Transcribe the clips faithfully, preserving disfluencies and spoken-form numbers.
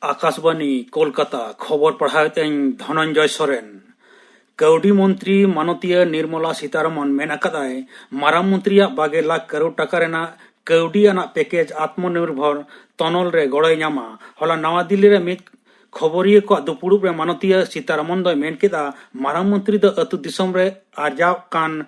ᱟᱠᱟᱥᱵᱟᱱᱤ ᱠᱳᱞᱠᱟᱛᱟ, ᱠᱷᱚᱵᱚᱨ ᱯᱟᱲᱦᱟᱣᱮᱫ ᱟᱹᱧ ᱫᱷᱚᱱᱚᱱᱡᱚᱭ ᱥᱚᱨᱮᱱ᱾ ᱠᱟᱹᱣᱰᱤ ᱢᱚᱱᱛᱨᱤ ᱢᱟᱱᱚᱛᱤᱭᱟᱹ ᱱᱤᱨᱢᱚᱞᱟ ᱥᱤᱛᱟᱨᱟᱢᱚᱱ ᱢᱮᱱ ᱟᱠᱟᱫᱟᱭ, ᱢᱟᱨᱟᱝ ᱢᱚᱱᱛᱨᱤᱭᱟᱜ ᱵᱟᱜᱮ ᱞᱟᱠᱷ ᱠᱟᱨᱳᱲ ᱴᱟᱠᱟ ᱨᱮᱱᱟᱜ ᱠᱟᱹᱣᱰᱤ ᱟᱱᱟᱜ ᱯᱮᱠᱮᱡᱽ ᱟᱛᱢᱚᱱᱤᱨᱵᱷᱚᱨ ᱛᱚᱱᱚᱞ ᱨᱮ ᱜᱚᱲᱚᱭ ᱧᱟᱢᱟ᱾ ᱦᱚᱞᱟ ᱱᱟᱣᱟ ᱫᱤᱞᱞᱤ ᱨᱮ ᱢᱤᱫ ᱠᱷᱚᱵᱚᱨᱤᱭᱟᱹ ᱠᱚᱣᱟᱜ ᱫᱩᱯᱩᱲᱩᱵ ᱨᱮ ᱢᱟᱱᱚᱛᱤᱭᱟᱹ ᱥᱤᱛᱟᱨᱟᱢᱚᱱ ᱫᱚᱭ ᱢᱮᱱ ᱠᱮᱫᱟ, ᱢᱟᱨᱟᱝ ᱢᱚᱱᱛᱨᱤ ᱫᱚ ᱟᱹᱛᱩ ᱫᱤᱥᱚᱢ ᱨᱮ ᱟᱨᱡᱟᱣ ᱠᱟᱱ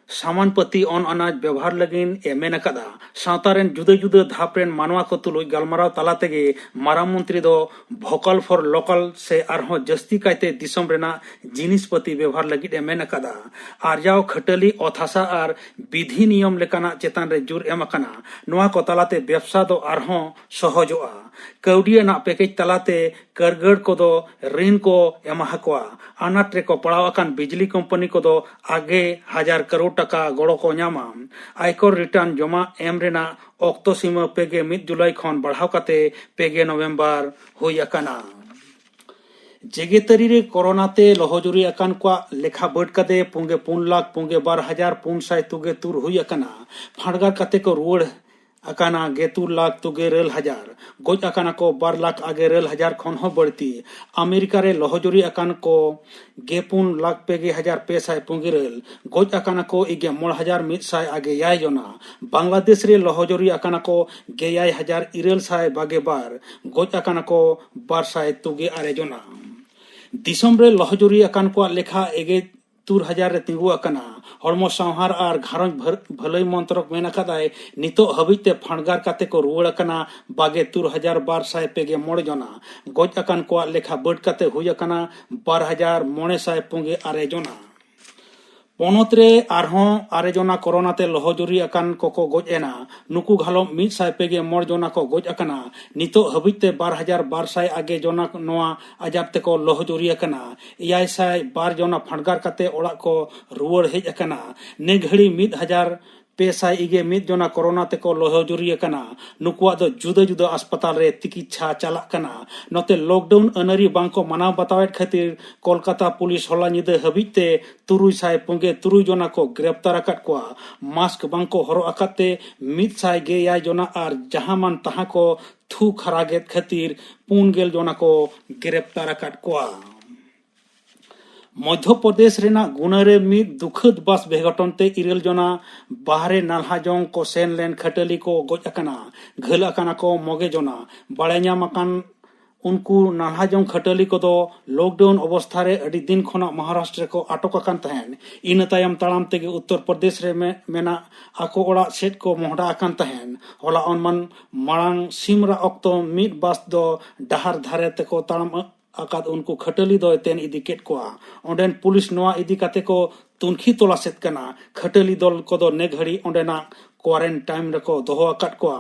ᱥᱟᱢᱟᱱ ᱯᱟᱹᱛᱤ ᱚᱱ ᱟᱱᱟᱡ ᱵᱮᱣᱦᱟᱨ ᱞᱟᱹᱜᱤᱫ ᱮ ᱢᱮᱱ ᱟᱠᱟᱫᱟ᱾ ᱥᱟᱶᱛᱟ ᱨᱮᱱ ᱡᱩᱫᱟᱹ ᱡᱩᱫᱟᱹ ᱫᱷᱟᱯ ᱨᱮᱱ ᱢᱟᱱᱣᱟ ᱠᱚ ᱛᱩᱞᱩᱡ ᱜᱟᱞᱢᱟᱨᱟᱣ ᱛᱟᱞᱟ ᱛᱮᱜᱮ ᱢᱟᱨᱟᱝ ᱢᱚᱱᱛᱨᱤ ᱫᱚ vocal for local ᱥᱮ ᱟᱨᱦᱚᱸ ᱡᱟᱹᱥᱛᱤ ᱠᱟᱭᱛᱮ ᱫᱤᱥᱚᱢ ᱨᱮᱱᱟᱜ ᱡᱤᱱᱤᱥ ᱯᱟᱹᱛᱤ ᱵᱮᱣᱦᱟᱨ ᱞᱟᱹᱜᱤᱫ ᱮ ᱢᱮᱱ ᱟᱠᱟᱫᱟ᱾ ᱟᱨᱡᱟᱣ, ᱠᱷᱟᱹᱴᱟᱹᱞᱤ, ᱚᱛ ᱦᱟᱥᱟ ᱟᱨ ᱵᱤᱫᱷᱤ ᱱᱤᱭᱚᱢ ᱞᱮᱠᱟᱱᱟᱜ ᱪᱮᱛᱟᱱ ᱨᱮ ᱡᱳᱨ ᱮᱢ ᱟᱠᱟᱱᱟ᱾ ᱱᱚᱣᱟ ᱠᱚ ᱛᱟᱞᱟᱛᱮ ᱵᱮᱵᱽᱥᱟ ᱫᱚ ᱟᱨᱦᱚᱸ ᱥᱚᱦᱚᱡᱚᱜᱼᱟ᱾ ᱠᱟᱹᱣᱰᱤ ᱟᱱᱟᱜ ᱯᱮᱠᱮᱡᱽ ᱛᱟᱞᱟᱛᱮ ᱠᱟᱹᱨᱜᱟᱹᱲ ᱠᱚᱫᱚ ᱨᱤᱱ ᱠᱚ ᱮᱢᱟ ᱦᱟᱠᱚᱣᱟ᱾ ᱟᱱᱟᱴ ᱨᱮᱠᱚ ᱯᱟᱲᱟᱣ ᱟᱠᱟᱱ ᱵᱤᱡᱽᱞᱤ ᱠᱳᱢᱯᱟᱱᱤ ᱠᱚᱫᱚ ᱟᱜᱮ ᱦᱟᱡᱟᱨ ᱠᱟᱨᱳᱲ ᱴᱟᱠᱟ ᱜᱚᱲᱚ ᱠᱚ ᱧᱟᱢᱟ᱾ ᱟᱭᱠᱚᱨ ᱨᱤᱴᱟᱨᱱ ᱡᱚᱢᱟ ᱮᱢ ᱨᱮᱱᱟᱜ ᱚᱠᱛᱚ ᱥᱤᱢᱟᱹ ᱯᱮ ᱜᱮ ᱢᱤᱫ ᱡᱩᱞᱟᱭ ᱠᱷᱚᱱ ᱵᱟᱲᱦᱟᱣ ᱠᱟᱛᱮ ᱯᱮ ᱜᱮ ᱱᱚᱵᱷᱮᱢᱵᱚᱨ ᱦᱩᱭ ᱟᱠᱟᱱᱟ᱾ ᱡᱮᱜᱮᱛᱟᱹᱨᱤ ᱨᱮ ᱠᱳᱨᱳᱱᱟ ᱛᱮ ᱞᱚᱦᱚᱡᱩᱨᱤ ᱟᱠᱟᱱ ᱠᱚᱣᱟᱜ ᱞᱮᱠᱷᱟ ᱵᱟᱹᱰ ᱠᱟᱛᱮ ᱯᱩᱱ ᱜᱮ ᱯᱩᱱ ᱞᱟᱠᱷ ᱯᱩᱱ ᱜᱮ ᱵᱟᱨ ᱦᱟᱡᱟᱨ ᱯᱩᱱ ᱥᱟᱭ ᱛᱩᱜᱮ ᱛᱩᱨ ᱦᱩᱭ ᱟᱠᱟᱱᱟ᱾ ᱯᱷᱟᱸᱰᱜᱟᱨ ᱠᱟᱛᱮ ᱠᱚ ᱨᱩᱣᱟᱹᱲ ᱟᱠᱟᱱᱟ ᱜᱮᱛᱩᱨ ᱞᱟᱠᱷ ᱛᱩᱜᱮ ᱨᱟᱹᱞ ᱦᱟᱡᱟᱨ᱾ ᱜᱚᱡ ᱟᱠᱟᱱᱟ ᱠᱚ ᱵᱟᱨ ᱞᱟᱠᱷ ᱟᱜᱮ ᱨᱟᱹᱞ ᱦᱟᱡᱟᱨ ᱠᱷᱚᱱ ᱦᱚᱸ ᱵᱟᱹᱲᱛᱤ᱾ ᱟᱢᱮᱨᱤᱠᱟ ᱨᱮ ᱞᱚᱦᱚᱡᱩᱨᱤ ᱟᱠᱟᱱ ᱠᱚ ᱜᱮ ᱯᱩᱱ ᱞᱟᱠᱷ ᱯᱮ ᱜᱮ ᱦᱟᱡᱟᱨ ᱯᱮ ᱥᱟᱭ ᱯᱩᱱ ᱜᱮ ᱨᱟᱹᱞ᱾ ᱜᱚᱡ ᱟᱠᱟᱱᱟ ᱠᱚ ᱤᱜᱮ ᱢᱚᱬᱮ ᱦᱟᱡᱟᱨ ᱢᱤᱫ ᱥᱟᱭ ᱟᱜᱮ ᱮᱭᱟᱭ ᱡᱚᱱᱟ᱾ ᱵᱟᱝᱞᱟᱫᱮᱥ ᱨᱮ ᱞᱚᱦᱚᱡᱩᱨᱤ ᱟᱠᱟᱱᱟ ᱠᱚ ᱜᱮᱭᱟᱭ ᱦᱟᱡᱟᱨ ᱤᱨᱟᱹᱞ ᱥᱟᱭ ᱵᱟᱜᱮ ᱵᱟᱨ᱾ ᱜᱚᱡ ᱟᱠᱟᱱᱟ ᱠᱚ ᱵᱟᱨ ᱥᱟᱭ ᱛᱩᱜᱮ ᱟᱨᱮ ᱡᱚᱱᱟ᱾ ᱫᱤᱥᱚᱢ ᱨᱮ ᱞᱚᱦᱚᱡᱩᱨᱤ ᱟᱠᱟᱱ ᱠᱚᱣᱟᱜ ᱞᱮᱠᱷᱟ ᱮᱜᱮ ᱛᱩᱨ ᱦᱟᱡᱟᱨ ᱨᱮ ᱛᱤᱸᱜᱩ ᱟᱠᱟᱱᱟ᱾ ᱦᱚᱲᱢᱚ ᱥᱟᱶᱦᱟᱨ ᱟᱨ ᱜᱷᱟᱨᱚᱸᱡᱽ ᱵᱷᱟᱹᱨ-, ᱵᱷᱟᱹᱞᱟᱹᱭ ᱢᱚᱱᱛᱨᱚᱠ ᱢᱮᱱ ᱟᱠᱟᱫᱟᱭ, ᱱᱤᱛᱚᱜ ᱦᱟᱹᱵᱤᱡ ᱛᱮ ᱯᱷᱟᱸᱰᱜᱟᱨ ᱠᱟᱛᱮ ᱠᱚ ᱨᱩᱣᱟᱹᱲ ᱟᱠᱟᱱᱟ ᱵᱟᱜᱮ ᱛᱩᱨ ᱦᱟᱡᱟᱨ ᱵᱟᱨ ᱥᱟᱭ ᱯᱮ ᱜᱮ ᱢᱚᱬᱮ ᱡᱚᱱᱟ᱾ ᱜᱚᱡ ᱟᱠᱟᱱ ᱠᱚᱣᱟᱜ ᱞᱮᱠᱷᱟ ᱵᱟᱹᱰ ᱠᱟᱛᱮ ᱦᱩᱭ ᱟᱠᱟᱱᱟ ᱵᱟᱨ ᱦᱟᱡᱟᱨ ᱢᱚᱬᱮ ᱥᱟᱭ ᱯᱩᱱ ᱜᱮ ᱟᱨᱮ ᱡᱚᱱᱟ᱾ ᱯᱚᱱᱚᱛ ᱨᱮ ᱟᱨᱦᱚᱸ ᱟᱨᱮ ᱡᱚᱱᱟ ᱠᱳᱨᱳᱱᱟ ᱛᱮ ᱞᱚᱦᱚᱡᱩᱨᱤ ᱟᱠᱟᱱ ᱠᱚᱠᱚ ᱜᱚᱡ ᱮᱱᱟ᱾ ᱱᱩᱠᱩ ᱜᱷᱟᱞᱚᱜ ᱢᱤᱫ ᱥᱟᱭ ᱯᱮ ᱜᱮ ᱢᱚᱬᱮ ᱡᱚᱱᱟ ᱠᱚ ᱜᱚᱡ ᱟᱠᱟᱱᱟ᱾ ᱱᱤᱛᱚᱜ ᱦᱟᱹᱵᱤᱡ ᱛᱮ ᱵᱟᱨ ᱦᱟᱡᱟᱨ ᱵᱟᱨ ᱥᱟᱭ ᱟᱜᱮ ᱡᱚᱱᱟ ᱱᱚᱣᱟ ᱟᱡᱟᱨ ᱛᱮᱠᱚ ᱞᱚᱦᱚᱡᱩᱨᱤ ᱟᱠᱟᱱᱟ᱾ ᱮᱭᱟᱭ ᱥᱟᱭ ᱵᱟᱨ ᱡᱚᱱᱟ ᱯᱷᱟᱸᱰᱜᱟᱨ ᱠᱟᱛᱮ ᱚᱲᱟᱜ ᱠᱚ ᱨᱩᱣᱟᱹᱲ ᱦᱮᱡ ᱟᱠᱟᱱᱟ᱾ ᱱᱮ ᱜᱷᱟᱹᱲᱤ ᱢᱤᱫ ᱦᱟᱡᱟᱨ ᱯᱮ ᱥᱟᱭ ᱤᱜᱮ ᱢᱤᱫ ᱡᱚᱱᱟ ᱠᱳᱨᱳᱱᱟ ᱛᱮᱠᱚ ᱞᱚᱦᱚᱡᱩᱨᱤ ᱟᱠᱟᱱᱟ᱾ ᱱᱩᱠᱩᱣᱟᱜ ᱫᱚ ᱡᱩᱫᱟᱹ ᱡᱩᱫᱟᱹ ᱟᱥᱯᱟᱛᱟᱞ ᱨᱮ ᱛᱤᱠᱤᱪᱪᱷᱟ ᱪᱟᱞᱟᱜ ᱠᱟᱱᱟ᱾ ᱱᱚᱛᱮ ᱞᱚᱠᱰᱟᱣᱩᱱ ᱟᱹᱱᱟᱹᱨᱤ ᱵᱟᱝᱠᱚ ᱢᱟᱱᱟᱣ ᱵᱟᱛᱟᱣᱮᱫ ᱠᱷᱟᱹᱛᱤᱨ ᱠᱳᱞᱠᱟᱛᱟ ᱯᱩᱞᱤᱥ ᱦᱚᱞᱟ ᱧᱤᱫᱟᱹ ᱦᱟᱹᱵᱤᱡ ᱛᱮ ᱛᱩᱨᱩᱭ ᱥᱟᱭ ᱯᱩᱱᱜᱮ ᱛᱩᱨᱩᱭ ᱡᱚᱱᱟ ᱠᱚ ᱜᱨᱮᱯᱛᱟᱨ ᱟᱠᱟᱫ ᱠᱚᱣᱟ᱾ ᱢᱟᱥᱠ ᱵᱟᱝᱠᱚ ᱦᱚᱨᱚᱜ ᱟᱠᱟᱫ ᱛᱮ ᱢᱤᱫ ᱥᱟᱭ ᱜᱮᱭᱟᱭ ᱡᱚᱱᱟ ᱟᱨ ᱡᱟᱦᱟᱸ ᱢᱟᱱ ᱛᱟᱦᱟᱸ ᱠᱚ ᱛᱷᱩ ᱠᱷᱟᱨᱟᱜᱮᱫ ᱠᱷᱟᱹᱛᱤᱨ ᱯᱩᱱ ᱜᱮᱞ ᱡᱚᱱᱟ ᱠᱚ ᱜᱨᱮᱯᱛᱟᱨ ᱟᱠᱟᱫ ᱠᱚᱣᱟ᱾ ᱢᱚᱫᱷᱭᱚ ᱯᱨᱚᱫᱮᱥ ᱨᱮᱱᱟᱜ ᱜᱩᱱᱟ ᱨᱮ ᱢᱤᱫ ᱫᱩᱠᱷᱟᱹᱫ ᱵᱟᱥ ᱵᱮᱜᱷᱚᱴᱚᱱ ᱛᱮ ᱤᱨᱟᱹᱞ ᱡᱚᱱᱟ ᱵᱟᱦᱨᱮ ᱱᱟᱞᱦᱟ ᱡᱚᱝ ᱠᱚ ᱥᱮᱱ ᱞᱮᱱ ᱠᱷᱟᱹᱴᱟᱹᱞᱤ ᱠᱚ ᱜᱚᱡ ᱟᱠᱟᱱᱟ᱾ ᱜᱷᱟᱹᱞ ᱟᱠᱟᱱᱟ ᱠᱚ ᱢᱚᱜᱮ ᱡᱚᱱᱟ᱾ ᱵᱟᱲᱟᱭ ᱧᱟᱢ ᱟᱠᱟᱱ ᱩᱱᱠᱩ ᱱᱟᱞᱦᱟ ᱡᱚᱝ ᱠᱷᱟᱹᱴᱟᱹᱞᱤ ᱠᱚᱫᱚ ᱞᱚᱠᱰᱟᱣᱩᱱ ᱚᱵᱚᱥᱛᱷᱟ ᱨᱮ ᱟᱹᱰᱤ ᱫᱤᱱ ᱠᱷᱚᱱᱟᱜ ᱢᱚᱦᱟᱨᱟᱥᱴᱨᱚ ᱨᱮᱠᱚ ᱟᱴᱚᱠ ᱟᱠᱟᱱ ᱛᱟᱦᱮᱸᱱ᱾ ᱤᱱᱟᱹ ᱛᱟᱭᱚᱢ ᱛᱟᱲᱟᱢ ᱛᱮᱜᱮ ᱩᱛᱛᱚᱨ ᱯᱨᱚᱫᱮᱥ ᱨᱮ ᱢᱮ-, ᱢᱮᱱᱟᱜ ᱟᱠᱚ ᱚᱲᱟᱜ ᱥᱮᱫ ᱠᱚ ᱢᱚᱦᱰᱟ ᱟᱠᱟᱱ ᱛᱟᱦᱮᱸᱱ᱾ ᱦᱚᱞᱟ ᱚᱱᱢᱟᱱ ᱢᱟᱲᱟᱝ ᱥᱤᱢ ᱨᱟᱜ ᱚᱠᱛᱚ ᱢᱤᱫ ᱵᱟᱥ ᱫᱚ ᱰᱟᱦᱟᱨ ᱫᱷᱟᱨᱮ ᱛᱮᱠᱚ ᱛᱟᱲᱟᱢ ᱟᱠᱟᱫ ᱩᱱᱠᱩ ᱠᱷᱟᱹᱴᱟᱹᱞᱤ ᱫᱚᱭ ᱛᱮᱱ ᱤᱫᱤ ᱠᱮᱫ ᱠᱚᱣᱟ᱾ ᱚᱸᱰᱮᱱ ᱯᱩᱞᱤᱥ ᱱᱚᱣᱟ ᱤᱫᱤ ᱠᱟᱛᱮ ᱠᱚ ᱛᱩᱱᱠᱷᱤ ᱛᱚᱞᱟᱥᱮᱫ ᱠᱟᱱᱟ᱾ ᱠᱷᱟᱹᱴᱟᱹᱞᱤ ᱫᱚᱞ ᱠᱚᱫᱚ ᱱᱮ ᱜᱷᱟᱹᱲᱤ ᱚᱸᱰᱮᱱᱟᱜ ᱠᱣᱟᱨᱮᱱᱴᱟᱭᱤᱱ ᱨᱮᱠᱚ ᱫᱚᱦᱚ ᱟᱠᱟᱫ ᱠᱚᱣᱟ᱾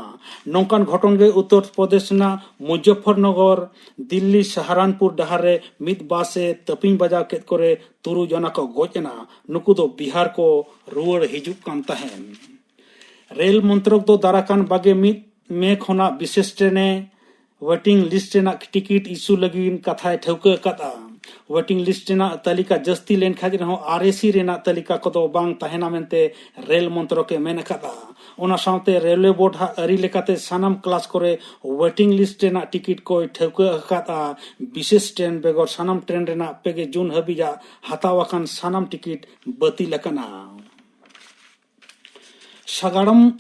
ᱱᱚᱝᱠᱟᱱ ᱜᱷᱚᱴᱚᱱ ᱜᱮ ᱩᱛᱛᱚᱨ ᱯᱨᱚᱫᱮᱥ ᱨᱮᱱᱟᱜ ᱢᱩᱡᱚᱯᱷᱚᱨᱱᱚᱜᱚᱨ ᱫᱤᱞᱞᱤ ᱥᱟᱦᱟᱨᱟᱱᱯᱩᱨ ᱰᱟᱦᱟᱨ ᱨᱮ ᱢᱤᱫ ᱵᱟᱥ ᱮ ᱛᱟᱹᱯᱤᱧ ᱵᱟᱡᱟᱣ ᱠᱮᱫ ᱠᱚᱨᱮ ᱛᱩᱨᱩᱭ ᱡᱚᱱᱟ ᱠᱚ ᱜᱚᱡ ᱮᱱᱟ᱾ ᱱᱩᱠᱩ ᱫᱚ ᱵᱤᱦᱟᱨ ᱠᱚ ᱨᱩᱣᱟᱹᱲ ᱦᱤᱡᱩᱜ ᱠᱟᱱ ᱛᱟᱦᱮᱸᱱ᱾ ᱨᱮᱞ ᱢᱚᱱᱛᱨᱚᱠ ᱫᱚ ᱫᱟᱨᱟᱠᱟᱱ ᱵᱟᱜᱮ ᱢᱤᱫ ᱢᱮ ᱠᱷᱚᱱᱟᱜ ᱵᱤᱥᱮᱥ ᱴᱨᱮᱱ ᱮ ᱣᱮᱴᱤᱝ ᱞᱤᱥᱴ ᱨᱮᱱᱟᱜ ᱴᱤᱠᱤᱴ ᱤᱥᱩ ᱞᱟᱹᱜᱤᱫ ᱠᱟᱛᱷᱟᱭ ᱴᱷᱟᱹᱣᱠᱟᱹ ᱟᱠᱟᱫᱼᱟ᱾ ᱣᱮᱴᱤᱝ ᱞᱤᱥᱴ ᱨᱮᱱᱟᱜ ᱛᱟᱹᱞᱤᱠᱟ ᱡᱟᱹᱥᱛᱤ ᱞᱮᱱᱠᱷᱟᱱ ᱨᱮᱦᱚᱸ ᱟᱨ ᱮ ᱥᱤ ᱨᱮᱱᱟᱜ ᱛᱟᱹᱞᱤᱠᱟ ᱠᱚᱫᱚ ᱵᱟᱝ ᱛᱟᱦᱮᱱᱟ ᱢᱮᱱᱛᱮ ᱨᱮᱞ ᱢᱚᱱᱛᱨᱚᱠ ᱮ ᱢᱮᱱ ᱟᱠᱟᱫᱼᱟ᱾ ᱚᱱᱟ ᱥᱟᱶᱛᱮ ᱨᱮᱞᱣᱮ ᱵᱳᱨᱰ ᱦᱟᱜ ᱟᱹᱨᱤ ᱞᱮᱠᱟᱛᱮ ᱥᱟᱱᱟᱢ ᱠᱞᱟᱥ ᱠᱚᱨᱮ ᱣᱮᱴᱤᱝ ᱞᱤᱥᱴ ᱨᱮᱱᱟᱜ ᱴᱤᱠᱤᱴ ᱠᱚᱭ ᱴᱷᱟᱹᱣᱠᱟᱹ ᱟᱠᱟᱫᱼᱟ᱾ ᱵᱤᱥᱮᱥ ᱴᱨᱮᱱ ᱵᱮᱜᱚᱨ ᱥᱟᱱᱟᱢ ᱴᱨᱮᱱ ᱨᱮᱱᱟᱜ ᱯᱮ ᱜᱮ ᱡᱩᱱ ᱦᱟᱹᱵᱤᱡᱟᱜ ᱦᱟᱛᱟᱣ ᱟᱠᱟᱱ ᱥᱟᱱᱟᱢ ᱴᱤᱠᱤᱴ ᱵᱟᱹᱛᱤᱞ ᱟᱠᱟᱱᱟ᱾ ᱥᱟᱜᱟᱲᱚᱢ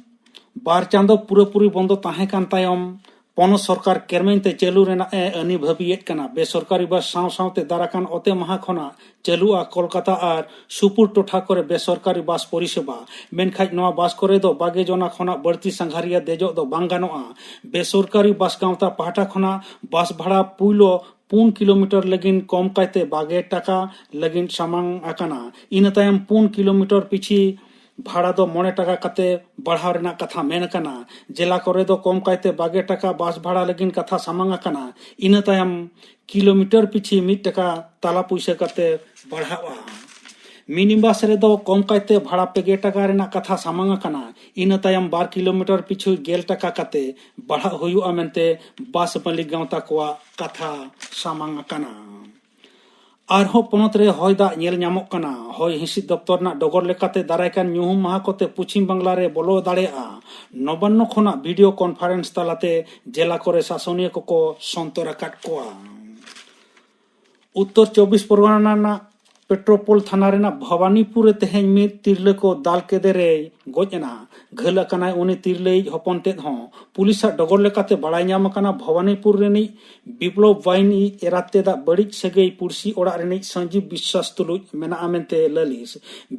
ᱵᱟᱨ ᱪᱟᱸᱫᱚ ᱯᱩᱨᱟᱹᱯᱩᱨᱤ ᱵᱚᱱᱫᱚ ᱛᱟᱦᱮᱸ ᱠᱟᱱ ᱛᱟᱭᱚᱢ, ᱯᱚᱱᱚᱛ ᱥᱚᱨᱠᱟᱨ ᱠᱮᱨᱢᱮᱱ ᱛᱮ ᱪᱟᱹᱞᱩ ᱨᱮᱱᱟᱜ ᱮ ᱟᱹᱱᱤ ᱵᱷᱟᱹᱵᱤᱭᱮᱫ ᱠᱟᱱᱟ᱾ ᱵᱮᱥᱚᱨᱠᱟᱨᱤ ᱵᱟᱥ ᱥᱟᱶ ᱥᱟᱶᱛᱮ ᱫᱟᱨᱟᱠᱟᱱ ᱚᱛᱮ ᱢᱟᱦᱟ ᱠᱷᱚᱱᱟᱜ ᱪᱟᱹᱞᱩᱜᱼᱟ ᱠᱳᱞᱠᱟᱛᱟ ᱟᱨ ᱥᱩᱯᱩᱨ ᱴᱚᱴᱷᱟ ᱠᱚᱨᱮ ᱵᱮᱥᱚᱨᱠᱟᱨᱤ ᱵᱟᱥ ᱯᱚᱨᱤᱥᱮᱵᱟ᱾ ᱢᱮᱱᱠᱷᱟᱱ ᱱᱚᱣᱟ ᱵᱟᱥ ᱠᱚᱨᱮ ᱫᱚ ᱵᱟᱜᱮ ᱡᱚᱱᱟ ᱠᱷᱚᱱᱟᱜ ᱵᱟᱹᱲᱛᱤ ᱥᱟᱸᱜᱷᱟᱨᱤᱭᱟᱹ ᱫᱮᱡᱚᱜ ᱫᱚ ᱵᱟᱝ ᱜᱟᱱᱚᱜᱼᱟ᱾ ᱵᱮᱥᱚᱨᱠᱟᱨᱤ ᱵᱟᱥ ᱜᱟᱶᱛᱟ ᱯᱟᱦᱴᱟ ᱠᱷᱚᱱᱟᱜ ᱵᱟᱥ ᱵᱷᱟᱲᱟ ᱯᱩᱭᱞᱩ ᱯᱩᱱ ᱠᱤᱞᱳᱢᱤᱴᱟᱨ ᱞᱟᱹᱜᱤᱫ ᱠᱚᱢ ᱠᱟᱭᱛᱮ ᱵᱟᱜᱮ ᱴᱟᱠᱟ ᱞᱟᱹᱜᱤᱫ ᱥᱟᱢᱟᱝ ᱟᱠᱟᱱᱟ᱾ ᱤᱱᱟᱹ ᱛᱟᱭᱚᱢ ᱯᱩᱱ ᱠᱤᱞᱳᱢᱤᱴᱟᱨ ᱯᱤᱪᱷᱤ ᱵᱷᱟᱲᱟ ᱫᱚ ᱢᱚᱬᱮ ᱴᱟᱠᱟ ᱠᱟᱛᱮ ᱵᱟᱲᱦᱟᱣ ᱨᱮᱱᱟᱜ ᱠᱟᱛᱷᱟ ᱢᱮᱱ ᱟᱠᱟᱱᱟ᱾ ᱡᱮᱞᱟ ᱠᱚᱨᱮ ᱫᱚ ᱠᱚᱢ ᱠᱟᱭᱛᱮ ᱵᱟᱜᱮ ᱴᱟᱠᱟ ᱵᱟᱥ ᱵᱷᱟᱲᱟ ᱞᱟᱹᱜᱤᱫ ᱠᱟᱛᱷᱟ ᱥᱟᱢᱟᱝ ᱟᱠᱟᱱᱟ᱾ ᱤᱱᱟᱹ ᱛᱟᱭᱚᱢ ᱠᱤᱞᱳᱢᱤᱴᱟᱨ ᱯᱤᱪᱷᱤ ᱢᱤᱫ ᱴᱟᱠᱟ ᱛᱟᱞᱟ ᱯᱩᱭᱥᱟᱹ ᱠᱟᱛᱮ ᱵᱟᱲᱦᱟᱣᱼᱟ᱾ ᱢᱤᱱᱤ ᱵᱟᱥ ᱨᱮᱫᱚ ᱠᱚᱢ ᱠᱟᱭᱛᱮ ᱵᱷᱟᱲᱟ ᱯᱮ ᱜᱮᱞ ᱴᱟᱠᱟ ᱨᱮᱱᱟᱜ ᱠᱟᱛᱷᱟ ᱥᱟᱢᱟᱝ ᱟᱠᱟᱱᱟ᱾ ᱤᱱᱟᱹ ᱛᱟᱭᱚᱢ ᱵᱟᱨ ᱠᱤᱞᱳᱢᱤᱴᱟᱨ ᱯᱤᱪᱷᱩ ᱜᱮᱞ ᱴᱟᱠᱟ ᱠᱟᱛᱮ ᱵᱟᱲᱦᱟᱜ ᱦᱩᱭᱩᱜᱼᱟ ᱢᱮᱱᱛᱮ ᱵᱟᱥ ᱢᱟᱹᱞᱤᱠ ᱜᱟᱶᱛᱟ ᱠᱚᱣᱟᱜ ᱠᱟᱛᱷᱟ ᱥᱟᱢᱟᱝ ᱟᱠᱟᱱᱟ᱾ ᱟᱨᱦᱚᱸ ᱯᱚᱱᱚᱛ ᱨᱮ ᱦᱚᱭ ᱫᱟᱜ ᱧᱮᱞ ᱧᱟᱢᱚᱜ ᱠᱟᱱᱟ᱾ ᱦᱚᱭ ᱦᱤᱸᱥᱤᱫ ᱫᱚᱯᱛᱚᱨ ᱨᱮᱱᱟᱜ ᱰᱚᱜᱚᱨ ᱞᱮᱠᱟᱛᱮ ᱫᱟᱨᱟᱭ ᱠᱟᱱ ᱧᱩᱦᱩᱢ ᱢᱟᱦᱟ ᱠᱚᱛᱮ ᱯᱚᱪᱷᱤᱢ ᱵᱟᱝᱞᱟ ᱨᱮ ᱵᱚᱞᱚ ᱫᱟᱲᱮᱭᱟᱜᱼᱟ᱾ ᱱᱚᱵᱟᱱᱱᱚ ᱠᱷᱚᱱᱟᱜ ᱵᱷᱤᱰᱤᱭᱳ ᱠᱚᱱᱯᱷᱟᱨᱮᱱᱥ ᱛᱟᱞᱟᱛᱮ ᱡᱮᱞᱟ ᱠᱚᱨᱮ ᱥᱟᱥᱚᱱᱤᱭᱟᱹ ᱠᱚᱠᱚ ᱥᱚᱱᱛᱚᱨ ᱟᱠᱟᱫ ᱠᱚᱣᱟ᱾ ᱩᱛᱛᱚᱨ ᱪᱚᱵᱵᱤᱥ ᱯᱚᱨᱜᱟᱱᱟ ᱨᱮᱱᱟᱜ ᱯᱮᱴᱨᱳᱯᱳᱞ ᱛᱷᱟᱱᱟ ᱨᱮᱱᱟᱜ ᱵᱷᱚᱵᱟᱱᱤᱯᱩᱨ ᱨᱮ ᱛᱮᱦᱮᱧ ᱢᱤᱫ ᱛᱤᱨᱞᱟᱹ ᱠᱚ ᱫᱟᱞ ᱠᱮᱫᱮ ᱨᱮᱭ ᱜᱚᱡ ᱮᱱᱟ᱾ ᱜᱷᱟᱹᱞ ᱟᱠᱟᱱᱟᱭ ᱩᱱᱤ ᱛᱤᱨᱞᱟᱹᱭᱤᱡ ᱦᱚᱯᱚᱱ ᱛᱮᱫ ᱦᱚᱸ᱾ ᱯᱩᱞᱤᱥᱟᱜ ᱰᱚᱜᱚᱨ ᱞᱮᱠᱟᱛᱮ ᱵᱟᱲᱟᱭ ᱧᱟᱢ ᱟᱠᱟᱱᱟ, ᱵᱷᱚᱵᱟᱱᱤᱯᱩᱨ ᱨᱤᱱᱤᱡ ᱵᱤᱯᱞᱚᱵ ᱵᱟᱭᱤᱱ ᱤᱡ ᱮᱨᱟᱛᱮᱫᱟᱜ ᱵᱟᱹᱲᱤᱡ ᱥᱟᱹᱜᱟᱹᱭ ᱯᱩᱲᱥᱤ ᱚᱲᱟᱜ ᱨᱤᱱᱤᱡ ᱥᱟᱹᱡᱤᱵ ᱵᱤᱥᱣᱟᱥ ᱛᱩᱞᱩᱡ ᱢᱮᱱᱟᱜᱼᱟ ᱢᱮᱱᱛᱮ ᱞᱟᱹᱞᱤᱥ᱾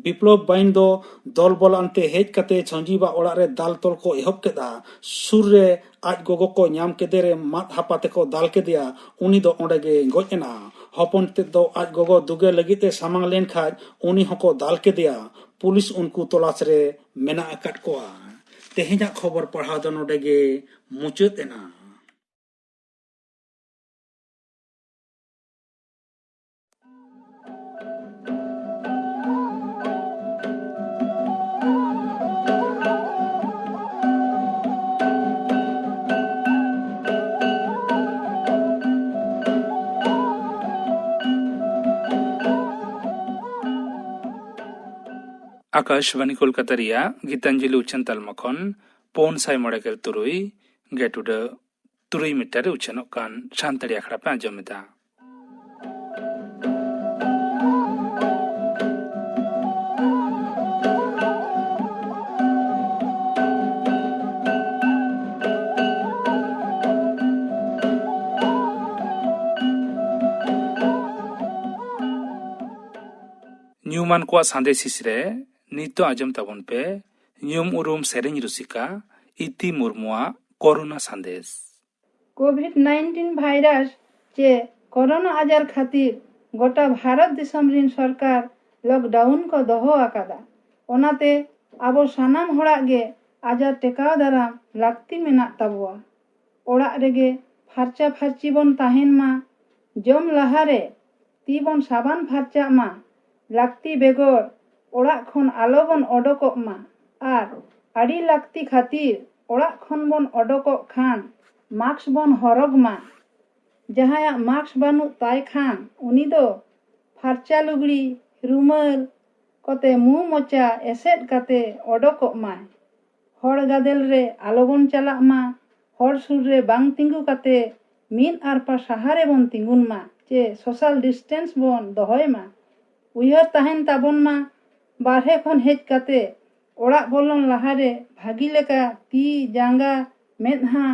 ᱵᱤᱯᱞᱚᱵ ᱵᱟᱭᱤᱱ ᱫᱚ ᱫᱚᱞ ᱵᱚᱞ ᱟᱱᱛᱮ ᱦᱮᱡ ᱠᱟᱛᱮ ᱥᱟᱹᱡᱤᱵᱟᱜ ᱚᱲᱟᱜ ᱨᱮ ᱫᱟᱞ ᱛᱚᱞ ᱠᱚ ᱮᱦᱚᱵ ᱠᱮᱫᱼᱟ᱾ ᱥᱩᱨ ᱨᱮ ᱟᱡ ᱜᱚᱜᱚ ᱠᱚ ᱧᱟᱢ ᱠᱮᱫᱮ ᱨᱮ ᱢᱟᱫ ᱦᱟᱯᱟ ᱛᱮᱠᱚ ᱫᱟᱞ ᱠᱮᱫᱮᱭᱟ᱾ ᱩᱱᱤ ᱫᱚ ᱚᱸᱰᱮ ᱜᱮ ᱜᱚᱡ ᱮᱱᱟ᱾ ᱦᱚᱯᱚᱱ ᱛᱮᱫ ᱫᱚ ᱟᱡ ᱜᱚᱜᱚ ᱫᱩᱜᱮ ᱞᱟᱹᱜᱤᱫ ᱮ ᱥᱟᱢᱟᱝ ᱞᱮᱱ ᱠᱷᱟᱡ ᱩᱱᱤ ᱦᱚᱸᱠᱚ ᱫᱟᱞ ᱠᱮᱫᱮᱭᱟ᱾ ᱯᱩᱞᱤᱥ ᱩᱱᱠᱩ ᱛᱚᱞᱟᱥ ᱨᱮ ᱢᱮᱱᱟᱜ ᱟᱠᱟᱫ ᱠᱚᱣᱟ᱾ ᱛᱮᱦᱮᱧᱟᱜ ᱠᱷᱚᱵᱚᱨ ᱯᱟᱲᱦᱟᱣ ᱫᱚ ᱱᱚᱰᱮ ᱜᱮ ᱢᱩᱪᱟᱹᱫ ᱮᱱᱟ᱾ ᱟᱠᱟᱥᱵᱟᱱᱤ ᱠᱳᱞᱠᱟᱛᱟ ᱨᱮᱭᱟᱜ ᱜᱤᱛᱟᱧᱡᱚᱞᱤ ᱩᱪᱷᱟᱹᱱ ᱛᱟᱞᱢᱟ ᱠᱷᱚᱱ ᱯᱩᱱ ᱥᱟᱭ ᱢᱚᱬᱮ ᱜᱮᱞ ᱛᱩᱨᱩᱭ ᱜᱮᱴ ᱩᱰᱟᱹ ᱛᱩᱨᱩᱭ ᱢᱤᱴᱟᱨ ᱨᱮ ᱩᱪᱷᱟᱹᱱᱚᱜ ᱠᱟᱱ ᱥᱟᱱᱛᱟᱲᱤ ᱟᱠᱷᱲᱟ ᱯᱮ ᱟᱸᱡᱚᱢ ᱮᱫᱟ᱾ ᱧᱩᱢᱟᱱ ᱠᱚᱣᱟᱜ ᱥᱟᱸᱫᱮᱥ ᱦᱤᱸᱥ ᱨᱮ ᱱᱤᱛ ᱫᱚ ᱟᱸᱡᱚᱢ ᱛᱟᱵᱚᱱ ᱯᱮ ᱧᱩᱢ ᱩᱨᱩᱢ ᱥᱮᱨᱮᱧ ᱨᱩᱥᱤᱠᱟ ᱤᱛᱤ ᱢᱩᱨᱢᱩᱣᱟᱜ ᱠᱚᱨᱳᱱᱟ ᱥᱟᱸᱫᱮᱥ᱾ ᱠᱳᱵᱷᱤᱰ ᱱᱟᱭᱤᱱᱴᱤᱱ ᱵᱷᱟᱭᱨᱟᱥ ᱪᱮ ᱠᱚᱨᱳᱱᱟ ᱟᱡᱟᱨ ᱠᱷᱟᱹᱛᱤᱨ ᱜᱚᱴᱟ ᱵᱷᱟᱨᱚᱛ ᱫᱤᱥᱚᱢ ᱨᱤᱱ ᱥᱚᱨᱠᱟᱨ ᱞᱚᱠᱰᱟᱣᱩᱱ ᱠᱚ ᱫᱚᱦᱚ ᱟᱠᱟᱫᱟ᱾ ᱚᱱᱟᱛᱮ ᱟᱵᱚ ᱥᱟᱱᱟᱢ ᱦᱚᱲᱟᱜ ᱜᱮ ᱟᱡᱟᱨ ᱴᱮᱠᱟᱣ ᱫᱟᱨᱟᱢ ᱞᱟᱹᱠᱛᱤ ᱢᱮᱱᱟᱜ ᱛᱟᱵᱚᱣᱟ᱾ ᱚᱲᱟᱜ ᱨᱮᱜᱮ ᱯᱷᱟᱨᱪᱟ ᱯᱷᱟᱨᱪᱤ ᱵᱚᱱ ᱛᱟᱦᱮᱱ ᱢᱟ᱾ ᱡᱚᱢ ᱞᱟᱦᱟᱨᱮ ᱛᱤ ᱵᱚᱱ ᱥᱟᱵᱟᱱ ᱯᱷᱟᱨᱪᱟᱜ ᱢᱟ᱾ ᱞᱟᱹᱠᱛᱤ ᱵᱮᱜᱚᱨ ᱚᱲᱟᱜ ᱠᱷᱚᱱ ᱟᱞᱚ ᱵᱚᱱ ᱚᱰᱚᱠᱚᱜ ᱢᱟ ᱟᱨ ᱟᱹᱰᱤ ᱞᱟᱹᱠᱛᱤ ᱠᱷᱟᱹᱛᱤᱨ ᱚᱲᱟᱜ ᱠᱷᱚᱱ ᱵᱚᱱ ᱚᱰᱚᱠᱚᱜ ᱠᱷᱟᱱ ᱢᱟᱥᱠ ᱵᱚᱱ ᱦᱚᱨᱚᱜᱽ ᱢᱟ᱾ ᱡᱟᱦᱟᱸᱭᱟᱜ ᱢᱟᱥᱠ ᱵᱟᱹᱱᱩᱜ ᱛᱟᱭ ᱠᱷᱟᱱ ᱩᱱᱤ ᱫᱚ ᱯᱷᱟᱨᱪᱟ ᱞᱩᱜᱽᱲᱤ, ᱨᱩᱢᱟᱹᱞ ᱠᱚᱛᱮ ᱢᱩ ᱢᱚᱪᱟ ᱮᱥᱮᱫ ᱠᱟᱛᱮ ᱚᱰᱚᱠᱚᱜ ᱢᱟᱭ᱾ ᱦᱚᱲ ᱜᱟᱫᱮᱞ ᱨᱮ ᱟᱞᱚ ᱵᱚᱱ ᱪᱟᱞᱟᱜ ᱢᱟ᱾ ᱦᱚᱲ ᱥᱩᱨ ᱨᱮ ᱵᱟᱝ ᱛᱤᱸᱜᱩ ᱠᱟᱛᱮ ᱢᱤᱫ ᱟᱨᱯᱟ ᱥᱟᱦᱟ ᱨᱮᱵᱚᱱ ᱛᱤᱸᱜᱩᱱ ᱢᱟ ᱪᱮ social distance ᱵᱚᱱ ᱫᱚᱦᱚᱭ ᱢᱟ᱾ ᱩᱭᱦᱟᱹᱨ ᱛᱟᱦᱮᱱ ᱛᱟᱵᱚᱱ ᱢᱟ, ᱵᱟᱨᱦᱮ ᱠᱷᱚᱱ ᱦᱮᱡ ᱠᱟᱛᱮ ᱚᱲᱟᱜ ᱵᱚᱞᱚᱱ ᱞᱟᱦᱟᱨᱮ ᱵᱷᱟᱹᱜᱤ ᱞᱮᱠᱟ ᱛᱤ, ᱡᱟᱸᱜᱟ, ᱢᱮᱫᱦᱟ